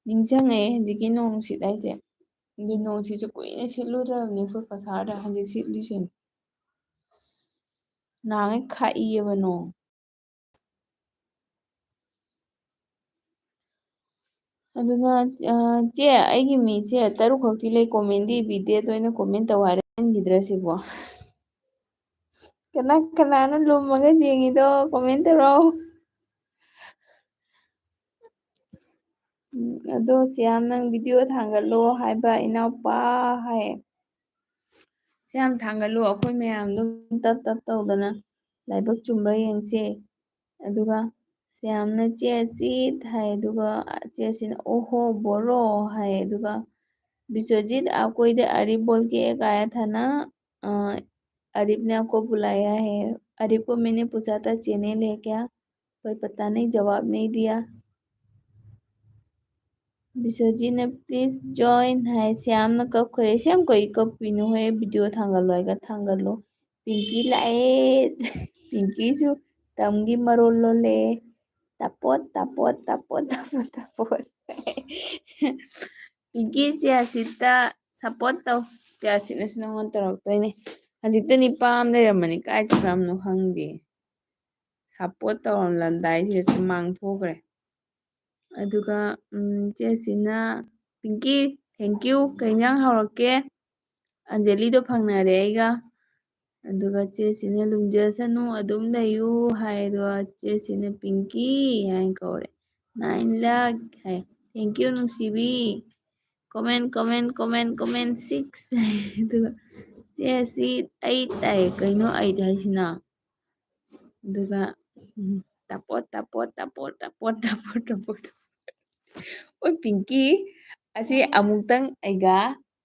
ꯅꯤꯡꯁꯤꯡꯉꯛꯑꯦ ꯍꯧꯖꯤꯛꯀꯤ ꯅꯣꯡ ꯅꯨꯡꯁꯤꯠ ꯍꯥꯏꯁꯦ꯫ ꯑꯗꯨ ꯅꯣꯡ ꯅꯨꯡꯁꯤꯠꯁꯦ ꯀꯨꯏꯅ ꯁꯤꯠꯂꯨꯗ꯭ꯔꯕꯅꯦ ꯑꯩꯈꯣꯏ ꯀꯁꯥꯔꯗ, ꯍꯧꯖꯤꯛ ꯁꯤꯠꯂꯤꯁꯤꯅꯦ꯫ ꯅꯍꯥꯟꯈꯩ ꯈꯥꯛꯏꯑꯕ ꯅꯣꯡ꯫ ꯑꯗꯨꯅ, ꯑ, ꯆꯦ, ꯑꯩꯒꯤ ꯃꯤꯁꯦ ꯇꯔꯨꯛ ꯈꯛꯇꯤ ꯂꯩ, comment ꯗꯤ ꯏꯕꯤꯗꯦ, ꯑꯗꯣ ꯑꯩꯅ comment ꯇꯧ ꯍꯥꯏꯔ ꯈꯟꯈꯤꯗ꯭ꯔꯥ ꯁꯤꯕꯣ? ꯀꯅꯥ ꯀꯅꯥꯅꯣ ꯂꯨꯝꯃꯒ ꯌꯦꯡꯉꯤꯗꯣ? Comment ꯇꯧꯔꯛꯑꯣ꯫ ꯎꯝ, ꯑꯗꯣ ꯁ꯭ꯌꯥꯝ, ꯅꯪ video ꯊꯥꯡꯒꯠꯂꯣ ꯍꯥꯏꯕ ꯏꯅꯥꯎꯄꯥ ꯍꯥꯏ꯫ ꯁ꯭ꯌꯥꯝ, ꯊꯥꯡꯒꯠꯂꯣ, ꯑꯩꯈꯣꯏ ꯃꯌꯥꯝꯗꯣ ꯇꯞ ꯇꯞ ꯇꯧꯗꯅ ꯂꯥꯏꯕꯛ ꯆꯨꯝꯕ꯭ꯔꯥ ꯌꯦꯡꯁꯦ꯫ ꯑꯗꯨꯒ ꯁ꯭ꯌꯥꯝꯅ "ꯆꯦ ꯑꯁꯤꯠ" ꯍꯥꯏ, ꯑꯗꯨꯒ ꯆꯦ ꯑꯁꯤꯠꯅ "ओहो बोरो" ꯍꯥꯏ, ꯑꯗꯨꯒ "बिश्वजीत, आपको इधर अरिफ बोल के एक आया था ना, अ, अरिफ ने आपको बुलाया है, अरिफ को मैंने पूछा था चैनल है क्या, पर पता नहीं जवाब नहीं दिया।" ꯕꯤꯁ꯭ꯋꯖꯤꯠꯅ "Please join" ꯍꯥꯏ꯫ ꯁ꯭ꯌꯥꯝꯅ ꯀꯞꯈ꯭ꯔꯦ꯫ ꯁ꯭ꯌꯥꯝ, ꯀꯩ ꯀꯞꯄꯤꯅꯣ ꯍꯣꯏ? Video ꯊꯥꯡꯒꯠꯂꯣ ꯍꯥꯏꯒ ꯊꯥꯡꯒꯠꯂꯣ꯫ ꯄꯤꯡꯀꯤ ꯂꯥꯛꯑꯦ꯫ ꯄꯤꯡꯀꯤꯁꯨ ꯇꯝꯒꯤ ꯃꯔꯣꯜ ꯂꯣꯜꯂꯦ꯫ "ꯇꯥꯄꯣꯠ, ꯇꯥꯄꯣꯠ, ꯇꯥꯄꯣꯠ, ꯇꯥꯄꯣꯠ, ꯇꯥꯄꯣꯠ"꯫ ꯄꯤꯡꯀꯤ, ꯆꯦ ꯑꯁꯤꯠꯇ support ꯇꯧ꯫ ꯆꯦ ꯑꯁꯤꯠꯅꯁꯨ ꯅꯪꯉꯣꯟꯗ ꯇꯧꯔꯛꯇꯣꯏꯅꯦ꯫ ꯍꯧꯖꯤꯛꯇ ꯅꯤꯄꯥ ꯑꯃ ꯂꯩꯔꯝꯕꯅꯤ, ꯀꯥꯏ ꯆꯠꯈ꯭ꯔꯕꯅꯣ ꯈꯪꯗꯦ꯫ Support ꯇꯧꯔꯝꯂꯝꯗꯥꯏꯁꯤꯗ ꯃꯥꯡꯊꯣꯛꯈ꯭ꯔꯦ꯫ ꯑꯗꯨꯒ, ꯎꯝ, ꯆꯦ ꯑꯁꯤꯠꯅ "ꯄꯤꯡꯀꯤ, thank you, ꯀꯩ ꯏꯟꯖꯥꯡ ꯍꯥꯎꯔꯛꯀꯦ?" ꯑꯟꯖꯂꯤꯗꯣ ꯐꯪꯅꯔꯦ ꯑꯩꯒ꯫ ꯑꯗꯨꯒ ꯆꯦꯁꯤꯅ "ꯂꯨꯝꯖꯁꯅꯨ, ꯑꯗꯨꯝ ꯂꯩꯌꯨ" ꯍꯥꯏ꯫ ꯑꯗꯨꯒ ꯆꯦꯁꯤꯅ "ꯄꯤꯡꯀꯤ" ꯍꯥꯏꯅ ꯀꯧꯔꯦ꯫ "Nine lakh" high. "Thank you, ꯅꯨꯡꯁꯤꯕꯤ꯫ Comment, comment, comment, comment six" ꯍꯥꯏ꯫ ꯑꯗꯨꯒ ꯆꯦꯁꯤ "Eight" ꯍꯥꯏ꯫ "ꯀꯩꯅꯣ eight ꯍꯥꯏꯁꯤꯅ?" ꯑꯗꯨꯒ, ꯎꯝ, "ꯇꯥꯄꯣꯠ, ꯇꯥꯄꯣꯠ, ꯇꯥꯄꯣꯠ, ꯇꯥꯄꯣꯠ, ꯇꯥꯄꯣꯠ, ꯇꯥꯄꯣꯠ"꯫ ꯑꯣꯏ ꯄꯤꯡꯀꯤ, ꯑꯁꯤ ꯑꯃꯨꯛꯇꯪ ꯑꯩꯒ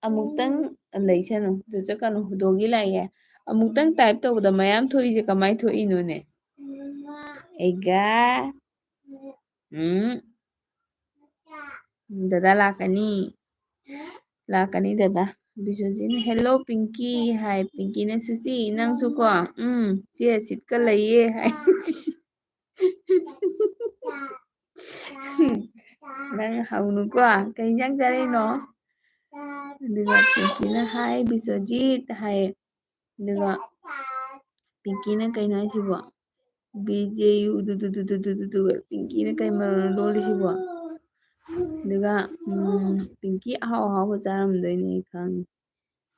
ꯑꯃꯨꯛꯇꯪ ꯂꯩꯁꯅꯨ, ꯆꯠꯀꯅꯨ, ꯍꯨꯗꯣꯛꯒꯤ ꯂꯥꯛꯑꯦ꯫ ꯑꯃꯨꯛꯇꯪ type ꯇꯧꯕꯗ ꯃꯌꯥꯝ ꯊꯣꯛꯏꯁꯦ ꯀꯃꯥꯏ ꯊꯣꯛꯏꯅꯣꯅꯦ? ꯑꯩꯒ, ꯎꯝ, ꯗꯗꯥ ꯂꯥꯛꯀꯅꯤ, ꯂꯥꯛꯀꯅꯤ ꯗꯗꯥ꯫ ꯕꯤꯁꯣꯖꯤꯠꯅ "Hello, ꯄꯤꯡꯀꯤ" ꯍꯥꯏ꯫ ꯄꯤꯡꯀꯤꯅ "ꯁꯨꯆꯤ, ꯅꯪꯁꯨꯀꯣ?" "ꯎꯝ, ꯆꯦ ꯑꯁꯤꯠꯀ ꯂꯩꯌꯦ" ꯍꯥꯏ꯫ "ꯅꯪ ꯍꯧꯅꯨꯀꯣ, ꯀꯩ ꯏꯟꯖꯥꯡ ꯆꯥꯔꯛꯏꯅꯣ?" ꯑꯗꯨꯒ ꯄꯤꯡꯀꯤꯅ "Hi, ꯕꯤꯁꯣꯖꯤꯠ" ꯍꯥꯏ꯫ ꯑꯗꯨꯒ ꯄꯤꯡꯀꯤꯅ "ꯀꯩꯅꯣ ꯍꯥꯏꯁꯤꯕꯣ? ꯕꯤ ꯖꯦ ꯌꯨ ꯗꯨ ꯗꯨ ꯗꯨ ꯗꯨ ꯗꯨ ꯗꯨ ꯗꯨ", ꯄꯤꯡꯀꯤꯅ ꯀꯩ ꯃꯔꯣꯟꯅꯣ ꯂꯣꯜꯂꯤꯁꯤꯕꯣ? ꯑꯗꯨꯒ, ꯎꯝ, ꯄꯤꯡꯀꯤ ꯑꯍꯥꯎ ꯑꯍꯥꯎꯕ ꯆꯥꯔꯝꯗꯣꯏꯅꯦ ꯑꯩ ꯈꯪꯉꯦ꯫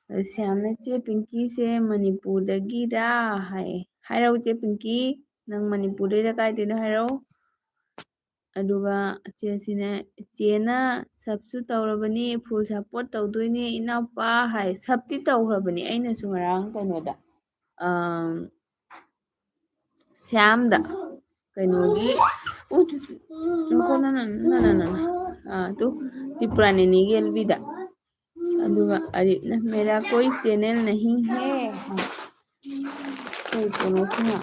ꯑꯗ ꯁ꯭ꯌꯥꯝꯅ "ꯆꯦ ꯄꯤꯡꯀꯤꯁꯦ ꯃꯅꯤꯄꯨꯔꯗꯒꯤꯔꯥ?" ꯍꯥꯏ꯫ ꯍꯥꯏꯔꯛꯎ ꯆꯦ ꯄꯤꯡꯀꯤ, ꯅꯪ ꯃꯅꯤꯄꯨꯔꯗꯩꯔ ꯀꯥꯏꯗꯩꯅꯣ ꯍꯥꯏꯔꯛꯎ꯫ ꯑꯗꯨꯒ ꯆꯦꯁꯤꯅ, "ꯆꯦꯅ subꯁꯨ ꯇꯧꯔꯕꯅꯤ, full support ꯇꯧꯗꯣꯏꯅꯦ ꯏꯅꯥꯎꯄꯥ" ꯍꯥꯏ꯫ Subꯇꯤ ꯇꯧꯈ꯭ꯔꯕꯅꯤ ꯑꯩꯅꯁꯨ ꯉꯔꯥꯡ ꯀꯩꯅꯣꯗ, ꯑꯝ, ꯁ꯭ꯌꯥꯝꯗ, ꯀꯩꯅꯣꯒꯤ, ꯎ, ꯇꯨ, ꯇꯨ, ꯅꯈꯣ, ꯅ, ꯅ, ꯅ, ꯅ, ꯅ, ꯅ, ꯑ, ꯇꯨ, ꯇ꯭ꯔꯤꯄꯨꯔꯥ ꯅꯦꯅꯦꯒꯤ ꯑꯦꯜꯕꯤꯗ꯫ ꯑꯗꯨꯒ ꯑꯔꯤꯞꯅ "मेरा कोई channel नहीं है" ꯍꯥꯏ꯫ ꯀꯩ ꯄꯣꯠꯅꯣ ꯁꯤꯅ?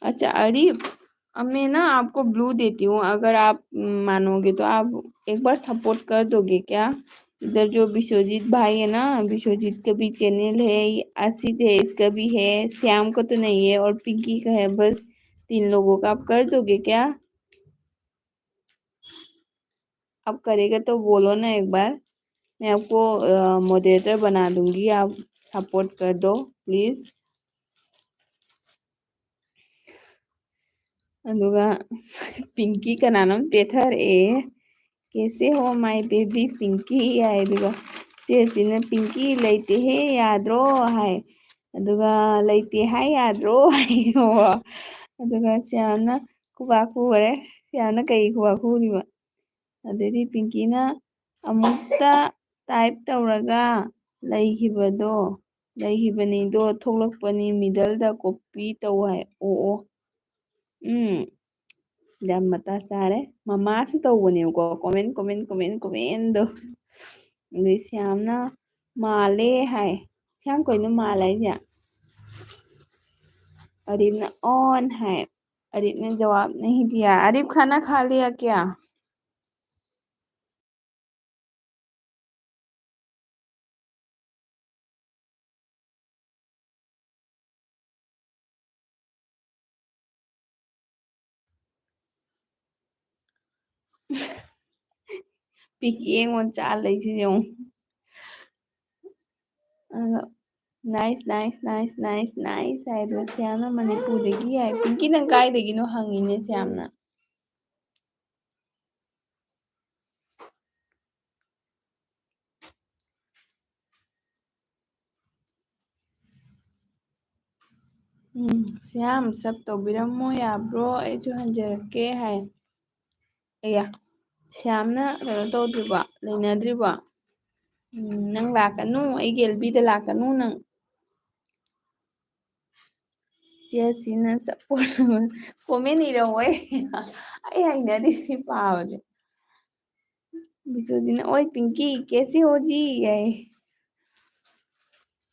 अच्छा अरिफ, अब मैं ना आपको ब्लू देती हूँ, अगर आप, उम, मानोगे तो आप एक बार support कर दोगे क्या? इधर जो विश्वजीत भाई है ना, विश्वजीत का भी channel है, ये आसित है, इसका भी है, श्याम का तो नहीं है और पिंकी का है, बस तीन लोगों का। आप कर दोगे क्या? आप करेगा तो बोलो ना एक बार, मैं आपको मॉडरेटर बना दूंगी, आप सपोर्ट कर दो प्लीज। ꯑꯗꯨꯒ ꯄꯤꯡꯀꯤ ꯀꯅꯥꯅꯣꯝ ꯇꯦꯊꯔꯛꯑꯦ꯫ "कैसे हो my baby ꯄꯤꯡꯀꯤ?" ꯍꯥꯏ꯫ ꯑꯗꯨꯒ ꯆꯦ ꯁꯤꯅ, "ꯄꯤꯡꯀꯤ ꯂꯩꯇꯦꯍꯦ, ꯌꯥꯗ꯭ꯔꯣ?" ꯍꯥꯏ꯫ ꯑꯗꯨꯒ "ꯂꯩꯇꯦ ꯍꯥꯏ ꯌꯥꯗ꯭ꯔꯣ?" ꯍꯥꯏꯀꯣ꯫ ꯑꯗꯨꯒ ꯁꯤꯌꯥꯝꯅ ꯈꯨꯕꯥꯛ ꯈꯨꯈꯔꯦ꯫ ꯁꯤꯌꯥꯝꯅ ꯀꯩ ꯈꯨꯕꯥꯛ ꯈꯨꯔꯤꯕ? ꯑꯗꯩꯗꯤ ꯄꯤꯡꯀꯤꯅ ꯑꯃꯨꯛꯇ ꯇꯥꯏꯞ ꯇꯧꯔꯒ ꯂꯩꯈꯤꯕꯗꯣ, ꯂꯩꯈꯤꯕꯅꯤꯗꯣ ꯊꯣꯛꯂꯛꯄꯅꯤ, ꯃꯤꯗꯜꯗ ꯀꯣꯄꯤ ꯇꯧ ꯍꯥꯏ꯫ ꯑꯣ, ꯑꯣ꯫ ꯎꯝ꯫ ꯌꯥꯝ ꯃꯇꯥ ꯆꯥꯔꯦ꯫ ꯃꯃꯥꯁꯨ ꯇꯧꯕꯅꯦꯕꯀꯣ, ꯀꯣꯃꯦꯟ, ꯀꯣꯃꯦꯟ, ꯀꯣꯃꯦꯟ, ꯀꯣꯃꯦꯟꯗꯣ꯫ ꯑꯗꯩ ꯁ꯭ꯌꯥꯝꯅ "ꯃꯥꯜꯂꯦ" ꯍꯥꯏ꯫ ꯁ꯭ꯌꯥꯝ ꯀꯩꯅꯣ "ꯃꯥꯜꯂꯦ" ꯍꯥꯏꯁꯦ? ꯑꯔꯤꯞꯅ "on" ꯍꯥꯏ꯫ ꯑꯔꯤꯞꯅ "जवाब नहीं दिया।" अरीब खाना खा लिया क्या? ꯄꯤꯛ ꯌꯦꯡꯉꯣ ꯆꯥ ꯂꯩꯁꯤ ꯌꯦꯡꯉꯣ꯫ ꯑꯗꯣ "nice, nice, nice, nice, nice" ꯍꯥꯏꯗꯣ ꯁ꯭ꯌꯥꯝꯅ ꯃꯅꯤꯄꯨꯔꯗꯒꯤ ꯍꯥꯏ꯫ ꯄꯤꯡꯀꯤ, ꯅꯪ ꯀꯥꯏꯗꯒꯤꯅꯣ ꯍꯪꯉꯤꯅꯦ ꯁ꯭ꯌꯥꯝꯅ꯫ ꯎꯝ, ꯁ꯭ꯌꯥꯝ, ꯁꯞ ꯇꯧꯕꯤꯔꯝꯃꯣ ꯌꯥꯕ꯭ꯔꯣ? ꯑꯩꯁꯨ ꯍꯟꯖꯔꯛꯀꯦ ꯍꯥꯏ꯫ ꯑꯌꯥ, ꯁ꯭ꯌꯥꯝꯅ ꯀꯩꯅꯣ ꯇꯧꯗ꯭ꯔꯤꯕꯣ? ꯂꯩꯅꯗ꯭ꯔꯤꯕꯣ? ꯎꯝ, ꯅꯪ ꯂꯥꯛꯀꯅꯨ, ꯑꯩꯒꯤ ꯑꯦꯜꯕꯤꯗ ꯂꯥꯛꯀꯅꯨ ꯅꯪ꯫ ꯆꯦ ꯁꯤꯅ ꯆꯞꯄꯣꯠ ꯑꯃ ꯀꯣꯃꯦꯟ ꯏꯔꯛꯑꯣꯏ꯫ ꯑꯩ ꯍꯩꯅꯗꯦ ꯁꯤ ꯄꯥꯕꯁꯦ꯫ ꯕꯤꯁꯣꯖꯤꯠꯅ "ओए पिंकी, कैसी हो जी?" ꯍꯥꯏ꯫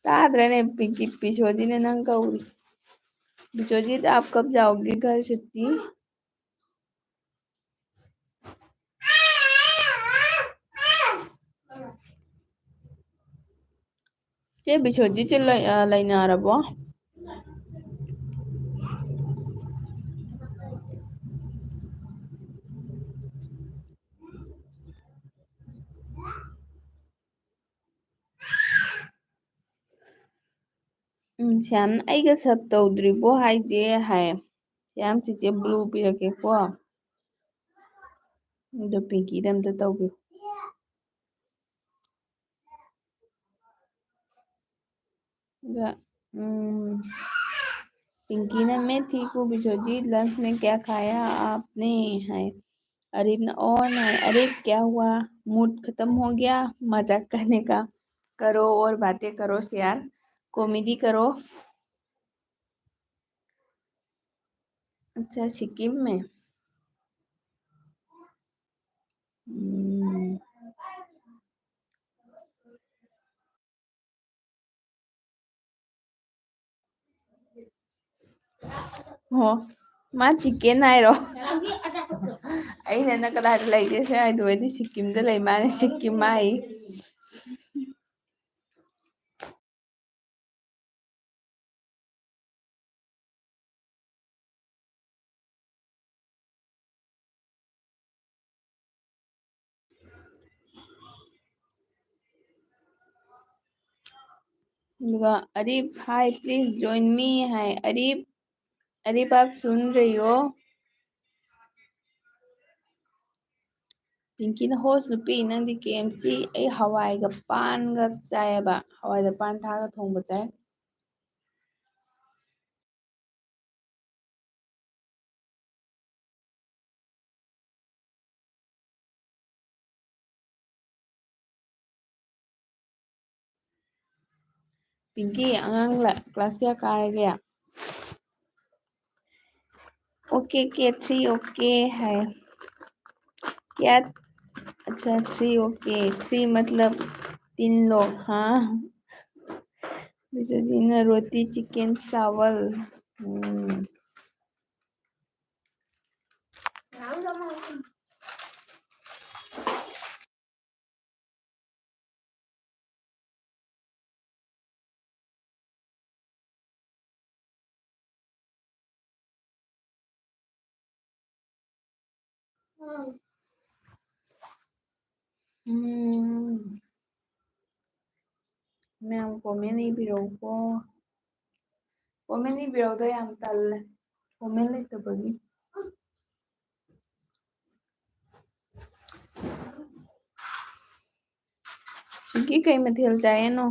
ꯇꯥꯗ꯭ꯔꯅꯦ ꯄꯤꯡꯀꯤ? ꯕꯤꯁꯣꯖꯤꯠꯅ ꯅꯪ ꯀꯧꯔꯤ꯫ "बिशोजीत, आप कब जाओगे घर छुट्टी?" ꯆꯦ ꯕꯤꯁꯣꯖꯤꯠꯁꯦ ꯂꯩ-, ꯑ, ꯂꯩꯅꯔꯕꯣ? ꯎꯝ, ꯁ꯭ꯌꯥꯝꯅ "ꯑꯩꯒ ꯁꯞ ꯇꯧꯗ꯭ꯔꯤꯕꯣ ꯍꯥꯏꯁꯦ?" ꯍꯥꯏ꯫ ꯁ꯭ꯌꯥꯝ, ꯆꯤꯆꯦ ꯕ꯭ꯂꯨ ꯄꯤꯔꯛꯀꯦꯀꯣ꯫ ꯑꯗꯣ ꯄꯤꯡꯀꯤꯗ ꯑꯝꯇ ꯇꯧꯕꯤꯌꯨ꯫ ꯑꯗ, ꯎꯝ, ꯄꯤꯡꯀꯤꯅ "मैं ठीक हूँ विश्वजीत, lunch में क्या खाया आपने?" ꯍꯥꯏ꯫ ꯑꯔꯤꯕꯅ "और नहीं।" "अरे क्या हुआ, मूड खत्म हो गया मजाक करने का? करो और बातें करो यार, कॉमेडी करो।" अच्छा, सिक्किम में। हम्म। ꯑꯣ, ꯃꯥ ꯆꯤꯛꯀꯦꯟ ꯍꯥꯏꯔꯣ? ꯑꯩꯅ "ꯅꯪ ꯀꯗꯥꯏꯗ ꯂꯩꯒꯦ?" ꯁꯤ ꯍꯥꯏꯗꯣ ꯑꯣꯏꯗꯤ ꯁꯤꯛꯀꯤꯝꯗ ꯂꯩ ꯃꯥꯅꯦ, ꯁꯤꯛꯀꯤꯝ ꯍꯥꯏ꯫ ꯑꯗꯨꯒ ꯑꯔꯤꯞ, "Hi, please join me" ꯍꯥꯏ꯫ ꯑꯔꯤꯞ, ꯑꯔꯤꯞ, आप सुन रही हो? ꯄꯤꯡꯀꯤꯅ "ꯍꯣꯁ ꯅꯨꯄꯤ, ꯅꯪꯗꯤ ꯀꯦ ꯑꯦꯝ ꯁꯤ?" "ꯑꯩ ꯍꯋꯥꯏꯒ ꯄꯥꯟꯒ ꯆꯥꯏꯌꯦꯕ, ꯍꯋꯥꯏꯗ ꯄꯥꯟ ꯊꯥꯛꯑꯒ ꯊꯣꯡꯕ ꯆꯥꯏ꯫" ꯄꯤꯡꯀꯤ, ꯑꯉꯥꯡ ꯂ-, ꯀ꯭ꯂꯥꯁ ꯀꯌꯥ ꯀꯥꯔꯒꯦ? "OK, K three, OK" ꯍꯥꯏ꯫ क्या? अच्छा, three, OK, three मतलब तीन लोग, हाँ। विश्वजीत ने रोटी, चिकन, चावल। हम्म। ꯎꯝ꯫ ꯃꯌꯥꯝ comment ꯏꯕꯤꯔꯛꯎꯀꯣ꯫ ꯀꯣꯃꯦꯟ ꯏꯕꯤꯔꯛꯎꯗꯣ ꯌꯥꯝ ꯇꯜꯂꯦ, ꯀꯣꯃꯦꯟ ꯂꯩꯇꯕꯒꯤ꯫ ꯄꯤꯡꯀꯤ ꯀꯩ ꯃꯊꯦꯜ ꯆꯥꯏꯌꯦꯅꯣ?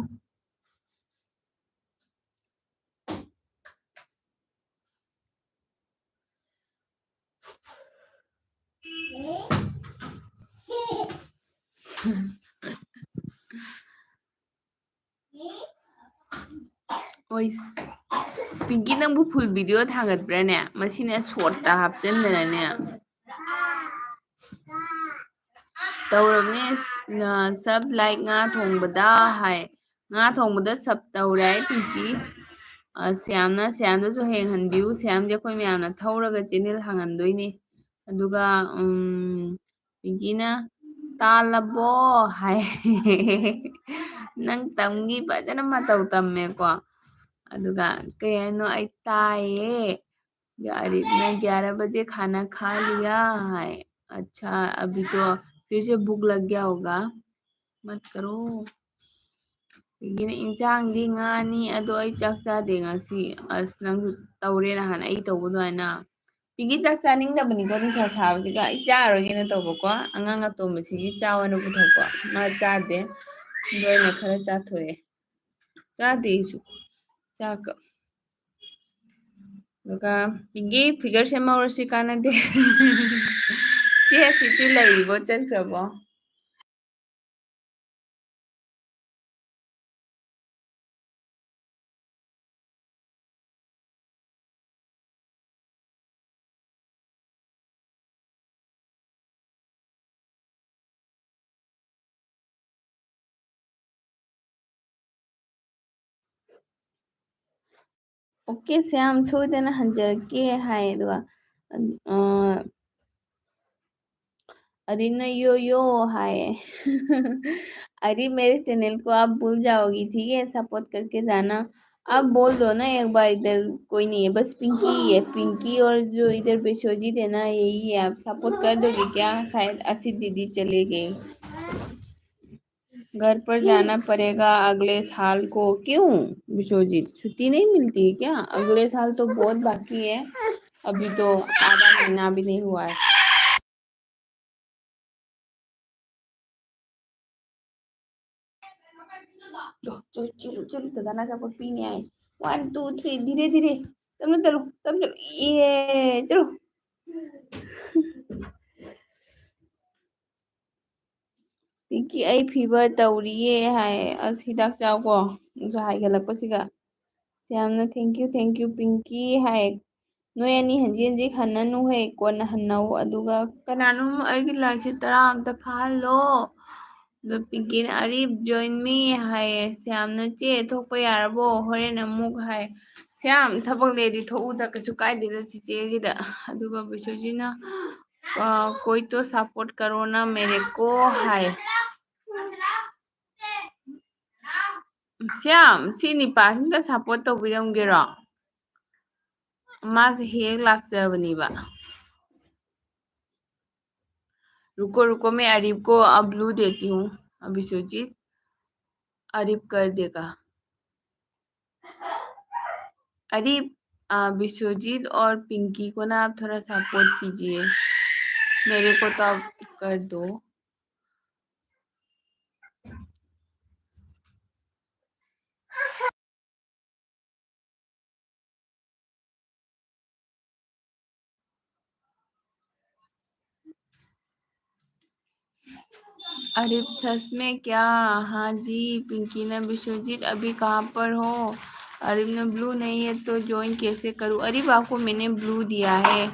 ꯑꯣꯏꯁ꯫ ꯄꯤꯡꯀꯤ, ꯅꯪꯕꯨ ꯐꯨꯜ ꯚꯤꯗꯤꯑꯣ ꯊꯥꯒꯠꯄ꯭ꯔꯥꯅꯦ? ꯃꯁꯤꯅ ꯁꯣꯔꯠꯇ ꯍꯥꯞꯆꯤꯟꯗꯅꯅꯦ꯫ ꯇꯧꯔꯕꯅꯦ꯫ ꯁꯞ ꯂꯥꯏꯛ ꯉꯥ ꯊꯣꯡꯕꯗ ꯍꯥꯏ꯫ ꯉꯥ ꯊꯣꯡꯕꯗ ꯁꯞ ꯇꯧꯔꯦ ꯑꯩ ꯄꯤꯡꯀꯤ꯫ ꯑ, ꯁ꯭ꯌꯥꯝꯅ, ꯁ꯭ꯌꯥꯝꯗꯁꯨ ꯍꯌꯦꯡ ꯍꯟꯕꯤꯌꯨ꯫ ꯁ꯭ꯌꯥꯝꯁꯦ ꯑꯩꯈꯣꯏ ꯃꯌꯥꯝꯅ ꯊꯧꯔꯒ ꯆꯦꯅꯦꯜ ꯍꯥꯡꯍꯟꯗꯣꯏꯅꯦ꯫ ꯑꯗꯨꯒ, ꯎꯝ, ꯄꯤꯡꯀꯤꯅ "ꯇꯥꯜꯂꯕꯣ?" ꯍꯥꯏ꯫ ꯅꯪ ꯇꯝꯒꯤ ꯐꯖꯅ ꯃꯇꯧ ꯇꯝꯃꯦꯀꯣ꯫ ꯑꯗꯨꯒ ꯀꯩ ꯍꯥꯏꯅꯣ, "ꯑꯩ ꯇꯥꯏꯌꯦ"꯫ ꯑꯗꯨꯒ ꯑꯔꯤꯕꯅ "ग्यारह बजे खाना खा लिया" ꯍꯥꯏ꯫ "अच्छा, अभी तो फिर से भूख लग गया होगा, मत करो"꯫ ꯄꯤꯡꯀꯤꯅ "ꯏꯟꯁꯥꯡꯗꯤ ꯉꯥꯅꯤ, ꯑꯗꯣ ꯑꯩ ꯆꯥꯛ ꯆꯥꯗꯦ ꯉꯁꯤ"꯫ ꯑꯁ, ꯅꯪꯁꯨ ꯇꯧꯔꯦ ꯅꯍꯥꯟ ꯑꯩ ꯇꯧꯕ ꯑꯗꯨꯃꯥꯏꯅ꯫ ꯄꯤꯡꯀꯤ ꯆꯥꯛ ꯆꯥꯅꯤꯡꯗꯕꯅꯤꯀꯣ ꯅꯨꯡꯁꯥ ꯁꯥꯕꯁꯤꯒ꯫ ꯑꯩ ꯆꯥꯔꯔꯣꯏꯒꯦꯅ ꯇꯧꯕꯀꯣ꯫ ꯑꯉꯥꯡ ꯑꯇꯣꯝꯕꯁꯤꯒꯤ ꯆꯥꯎ ꯍꯥꯏꯅ ꯄꯨꯊꯣꯛꯄ꯫ ꯃꯥ ꯆꯥꯗꯦ꯫ ꯑꯗꯣ ꯑꯩꯅ ꯈꯔ ꯆꯥꯊꯣꯛꯑꯦ꯫ ꯆꯥꯗꯦ ꯑꯩꯁꯨ꯫ ꯆꯥꯛꯀ꯫ ꯑꯗꯨꯒ ꯄꯤꯡꯀꯤ ꯐꯤꯒꯔ ꯁꯦꯝꯍꯧꯔꯁꯤ, ꯀꯥꯟꯅꯗꯦ꯫ ꯆꯦ ꯑꯁꯤꯗꯤ ꯂꯩꯔꯤꯕꯣ, ꯆꯠꯈ꯭ꯔꯕꯣ? "ꯑꯣꯀꯦ ꯁ꯭ꯌꯥꯝ, ꯁꯣꯏꯗꯅ ꯍꯟꯖꯔꯛꯀꯦ" ꯍꯥꯏ꯫ ꯑꯗꯨꯒ, ꯑ, ꯑꯔꯤꯕꯅ "यो यो" ꯍꯥꯏꯌꯦ꯫ "अरे, मेरे चैनल को आप भूल जाओगी, ठीक है? सपोर्ट करके जाना।" आप बोल दो ना एक बार, इधर कोई नहीं है, बस पिंकी ही है। पिंकी और जो इधर विश्वजीत है ना, यही है। आप सपोर्ट कर दोगे क्या? शायद असित दीदी चले गए। घर पर जाना पड़ेगा अगले साल को। क्यों विश्वजीत, छुट्टी नहीं मिलती है क्या? अगले साल तो बहुत बाकी है, अभी तो आधा महीना भी नहीं हुआ है। चलो चलो चलो चलो, दादा ना चलो पीने आए। वन टू थ्री, धीरे धीरे। तब ना चलो, तब चलो, ये चलो। ꯄꯤꯡꯀꯤ, ꯑꯩ fever ꯇꯧꯔꯤꯌꯦ ꯍꯥꯏ꯫ ꯑꯁ, ꯍꯤꯗꯥꯛ ꯆꯥꯎꯀꯣ, ꯅꯨꯡꯁꯥ ꯍꯥꯏꯒꯠꯂꯛꯄꯁꯤꯒ꯫ ꯁꯤ ꯌꯥꯝꯅ thank you, thank you, ꯄꯤꯡꯀꯤ ꯍꯥꯏ꯫ ꯅꯣꯏ ꯑꯅꯤ ꯍꯟꯖꯤꯟ ꯍꯟꯖꯤꯟ ꯍꯟꯅꯅꯨ ꯍꯦ, ꯀꯣꯟꯅ ꯍꯟꯅꯧ꯫ ꯑꯗꯨꯒ ꯀꯅꯥꯅꯣꯝ ꯑꯩꯒꯤ ꯂꯥꯏꯛꯁꯦ ꯇꯔꯥ ꯑꯝꯇ ꯐꯥꯍꯜꯂꯣ꯫ ꯑꯗꯣ ꯄꯤꯡꯀꯤꯅ "ꯑꯔꯤꯞ, join me" ꯍꯥꯏꯌꯦ꯫ ꯁ꯭ꯌꯥꯝꯅ "ꯆꯦ, ꯊꯣꯛꯄ ꯌꯥꯔꯕꯣ? ꯍꯣꯔꯦꯟ ꯑꯃꯨꯛ" ꯍꯥꯏ꯫ ꯁ꯭ꯌꯥꯝ, ꯊꯕꯛ ꯂꯩꯔꯗꯤ ꯊꯣꯛꯎꯗ, ꯀꯩꯁꯨ ꯀꯥꯏꯗꯦꯗ ꯆꯤꯆꯦꯒꯤꯗ꯫ ꯑꯗꯨꯒ ꯕꯤꯁꯨꯖꯤꯅ, "ꯑ, ꯀꯣꯏ ꯇꯣ ꯁꯄꯣꯔꯠ ꯀꯔꯣ ꯅ ꯃꯦꯔꯦ ꯀꯣ" ꯍꯥꯏ꯫ ꯁ꯭ꯌꯥꯝ, ꯁꯤ ꯅꯤꯄꯥꯁꯤꯝꯇ ꯁꯄꯣꯔꯠ ꯇꯧꯕꯤꯔꯝꯒꯦꯔꯣ? ꯃꯥꯁꯦ ꯍꯦꯛ ꯂꯥꯛꯆꯕꯅꯦꯕ꯫ रुको रुको, मैं अरीब को अब ब्लू देती हूँ। अभी सुजीत, अरीब कर देगा। अरीब, आ, विश्वजीत और पिंकी को ना आप थोड़ा सपोर्ट कीजिए, मेरे को तो आप कर दो। अरे सच में क्या? हाँ जी, पिंकी ने, विश्वजीत अभी कहाँ पर हो? अरे ने ब्लू नहीं है तो ज्वाइन कैसे करूँ? अरे आपको मैंने ब्लू दिया है,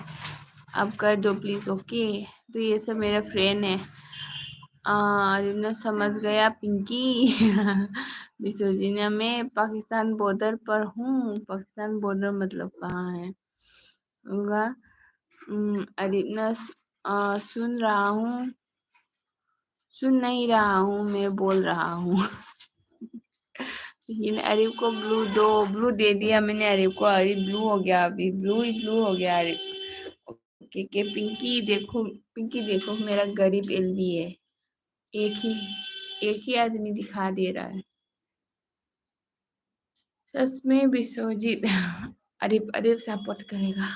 आप कर दो प्लीज। ओके, तो ये सब मेरा फ्रेंड है। आ, अरे ने समझ गया पिंकी। विश्वजीत ने, मैं पाकिस्तान बॉर्डर पर हूँ। पाकिस्तान बॉर्डर मतलब कहाँ है? होगा। उम, अरे ना सु-, आ, सुन रहा हूँ, सुन नहीं रहा हूँ, मैं बोल रहा हूँ। लेकिन अरे को ब्लू दो, ब्लू दे दिया मैंने अरे को। अरे ब्लू हो गया, अभी ब्लू ही ब्लू हो गया अरे। ओके, के पिंकी देखो, पिंकी देखो, मेरा गरीब एलबी है, एक ही एक ही आदमी दिखा दे रहा है। सच में विश्वजीत अरिप अरिप सपोर्ट करेगा।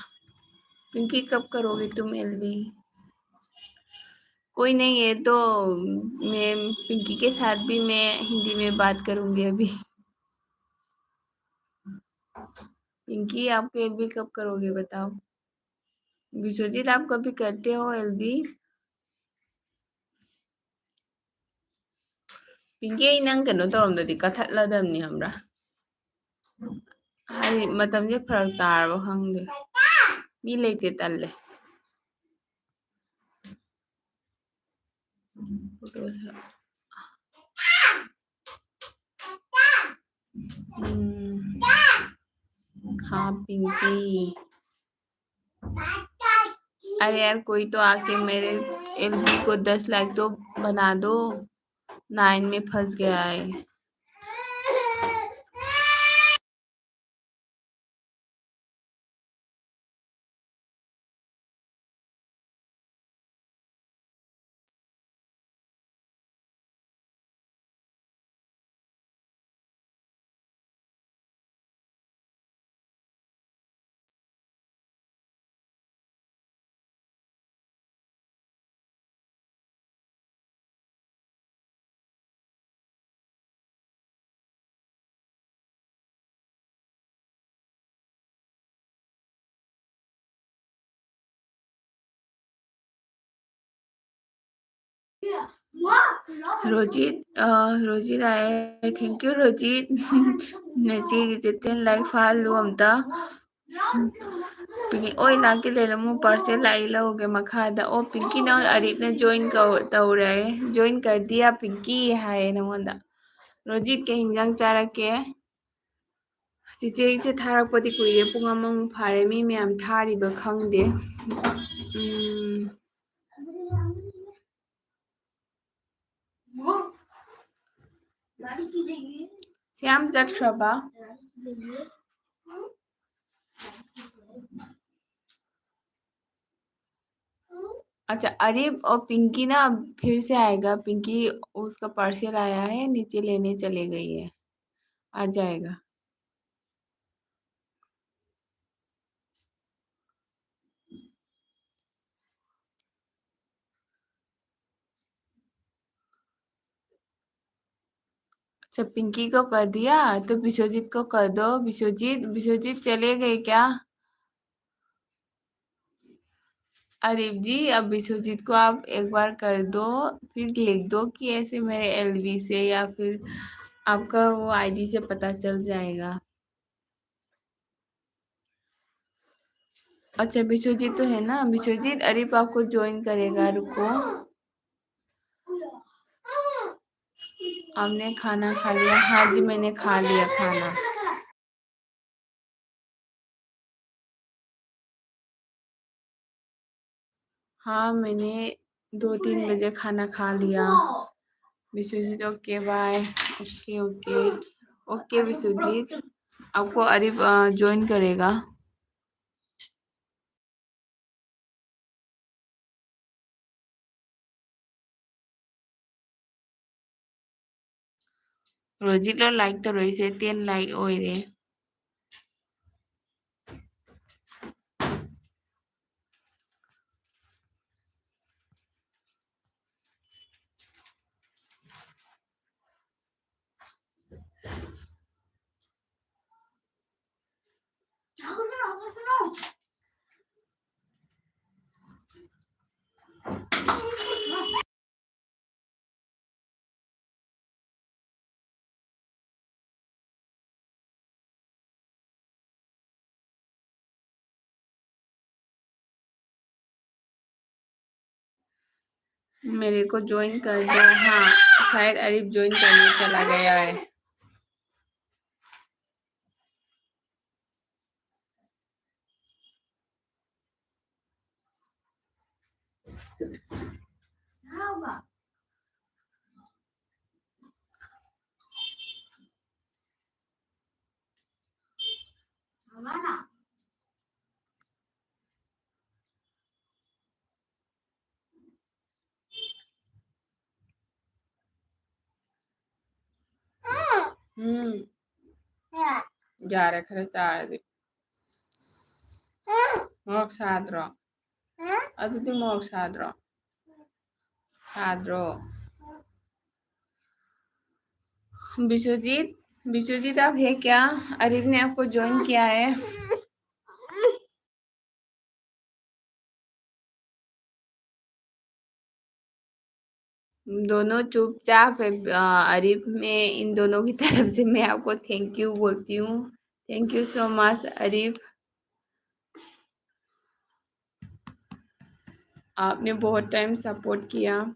पिंकी, कब करोगे तुम एलबी? कोई नहीं है तो मैं पिंकी के साथ भी मैं हिंदी में बात करूंगी अभी। पिंकी, आपको एलबी कब करोगे बताओ? विश्वजीत, आप कभी करते हो एलबी? ꯄꯤꯡꯀꯤ, ꯑꯩ ꯅꯪ ꯀꯩꯅꯣ ꯇꯧꯔꯝꯗꯗꯤ ꯀꯛꯊꯠꯂꯗꯕꯅꯤ, ꯈꯪꯕ꯭ꯔꯥ? ꯍꯥꯏꯗꯤ ꯃꯇꯝꯁꯦ ꯐꯔꯛ ꯇꯥꯔꯕ ꯈꯪꯗꯦ, ꯃꯤ ꯂꯩꯇꯦ, ꯇꯜꯂꯦ꯫ ꯎꯝ꯫ हाँ पिंकी। अरे यार, कोई तो आके मेरे एलबी को दस लाइक तो बना दो। नाइन में फंस गया है। रोजित, अ, रोजित आए, thank you Rojit. ꯅꯆꯦꯒꯤꯁꯦ ten like ꯐꯥꯍꯜꯂꯨ ꯑꯝꯇ꯫ ꯄꯤꯡꯀꯤ, ꯑꯣꯏ ꯂꯥꯛꯀꯦ ꯂꯩꯔꯝꯃꯨ, parcel ꯂꯥꯛꯏ ꯂꯧꯔꯒꯦ ꯃꯈꯥꯗ꯫ ꯑꯣ ꯄꯤꯡꯀꯤ, ꯅꯪ ꯑꯔꯤꯞꯅ join ꯀꯧ-, ꯇꯧꯔꯦ꯫ Join कर दिया पिंकी ꯍꯥꯏꯌꯦ ꯅꯉꯣꯟꯗ꯫ ꯔꯣꯖꯤꯠ, ꯀꯩ ꯍꯤꯟꯖꯥꯡ ꯆꯥꯔꯛꯀꯦ? ꯆꯤꯆꯦꯒꯤꯁꯦ ꯊꯥꯔꯛꯄꯗꯤ ꯀꯨꯏꯔꯦ, ꯄꯨꯡ ꯑꯃꯃꯨꯛ ꯐꯥꯔꯦ, ꯃꯤ ꯃꯌꯥꯝ ꯊꯥꯔꯤꯕ ꯈꯪꯗꯦ꯫ ꯎꯝ꯫ ꯁ꯭ꯌꯥꯝ ꯆꯠꯈ꯭ꯔꯕ? अच्छा, अरिफ और पिंकी ना फिर से आएगा। पिंकी, उसका पार्सल आया है, नीचे लेने चले गई है, आ जाएगा। अच्छा, पिंकी को कर दिया तो विश्वजीत को कर दो। विश्वजीत, विश्वजीत चले गए क्या? अरिफ जी, अब विश्वजीत को आप एक बार कर दो, फिर लिख दो कि ऐसे मेरे एलबी से, या फिर आपका वो आईडी से पता चल जाएगा। अच्छा, विश्वजीत तो है ना, विश्वजीत, अरिफ आपको ज्वाइन करेगा, रुको। आपने खाना खा लिया? हाँ जी, मैंने खा लिया खाना। हाँ, मैंने दो तीन बजे खाना खा लिया। Biswajit, okay, bye. Okay, okay, okay Biswajit, आपको अरिफ ज्वाइन करेगा। ꯔꯣꯖꯤꯠꯂꯣ, ꯂꯥꯏꯛ ꯇꯧꯔꯛꯏꯁꯦ ꯇꯦꯟ ꯂꯥꯏꯛ ꯑꯣꯏꯔꯦ꯫ मेरे को ज्वाइन कर दो। हाँ, शायद अरिफ ज्वाइन करने चला गया है। ꯌꯥꯔꯦ, ꯈꯔ ꯆꯥꯔꯗꯤ꯫ ꯃꯣꯔꯣꯛ ꯁꯥꯗ꯭ꯔꯣ? ꯑꯗꯨꯗꯤ ꯃꯣꯔꯣꯛ ꯁꯥꯗ꯭ꯔꯣ? ꯁꯥꯗ꯭ꯔꯣ? विश्वजीत, विश्वजीत, आप है क्या? अरिफ ने आपको ज्वाइन किया है। दोनों चुपचाप है। अ, अरिफ, मैं इन दोनों की तरफ से मैं आपको थैंक यू बोलती हूँ। Thank you so much, Arif. आपने बहुत टाइम सपोर्ट किया।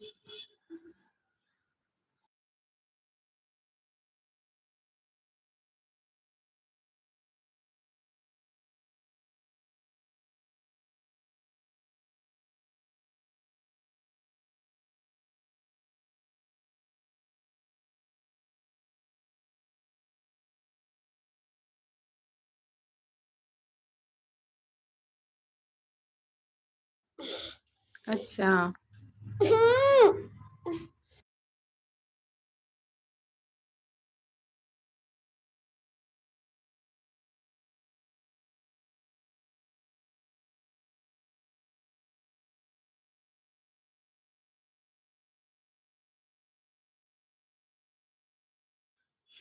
अच्छा।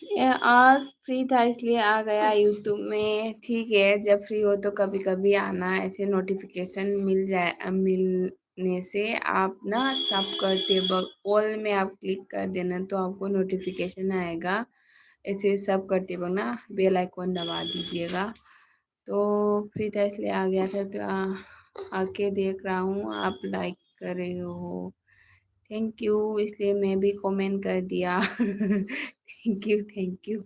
ये आज फ्री था इसलिए आ गया यूट्यूब में। ठीक है, जब फ्री हो तो कभी कभी आना, ऐसे नोटिफिकेशन मिल जाए, अ, मिलने से आप ना सब करते वक्त ऑल में आप क्लिक कर देना, तो आपको नोटिफिकेशन आएगा। ऐसे सब करते वक्त ना बेल आइकॉन दबा दीजिएगा। तो फ्री था इसलिए आ गया था, तो आ, आके देख रहा हूँ आप लाइक कर रहे हो। थैंक यू, इसलिए मैं भी कमेंट कर दिया। Thank you, thank you.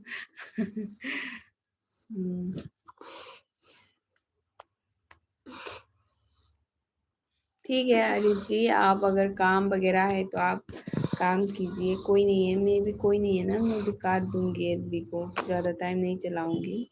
ठीक है अरिफ जी, आप अगर काम वगैरह है तो आप काम कीजिए, कोई नहीं है, मैं भी कोई नहीं है ना, मैं भी काट दूंगी एलबी को, ज़्यादा टाइम नहीं चलाऊंगी।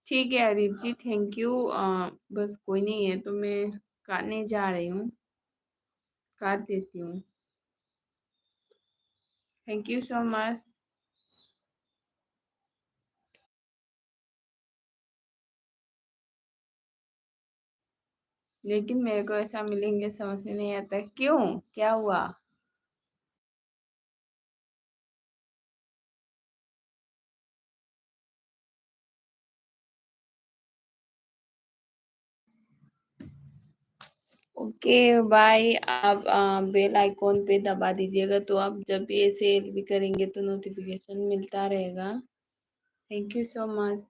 ठीक है अरीब जी, थैंक यू। बस कोई नहीं है तो मैं काटने जा रही हूँ, काट देती हूँ। Thank you so much. लेकिन मेरे को ऐसा मिलेंगे समझ में नहीं आता क्यों, क्या हुआ? Okay bye. आप बेल आइकॉन पे दबा दीजिएगा तो आप जब ये सेल भी करेंगे तो नोटिफिकेशन मिलता रहेगा। Thank you so much.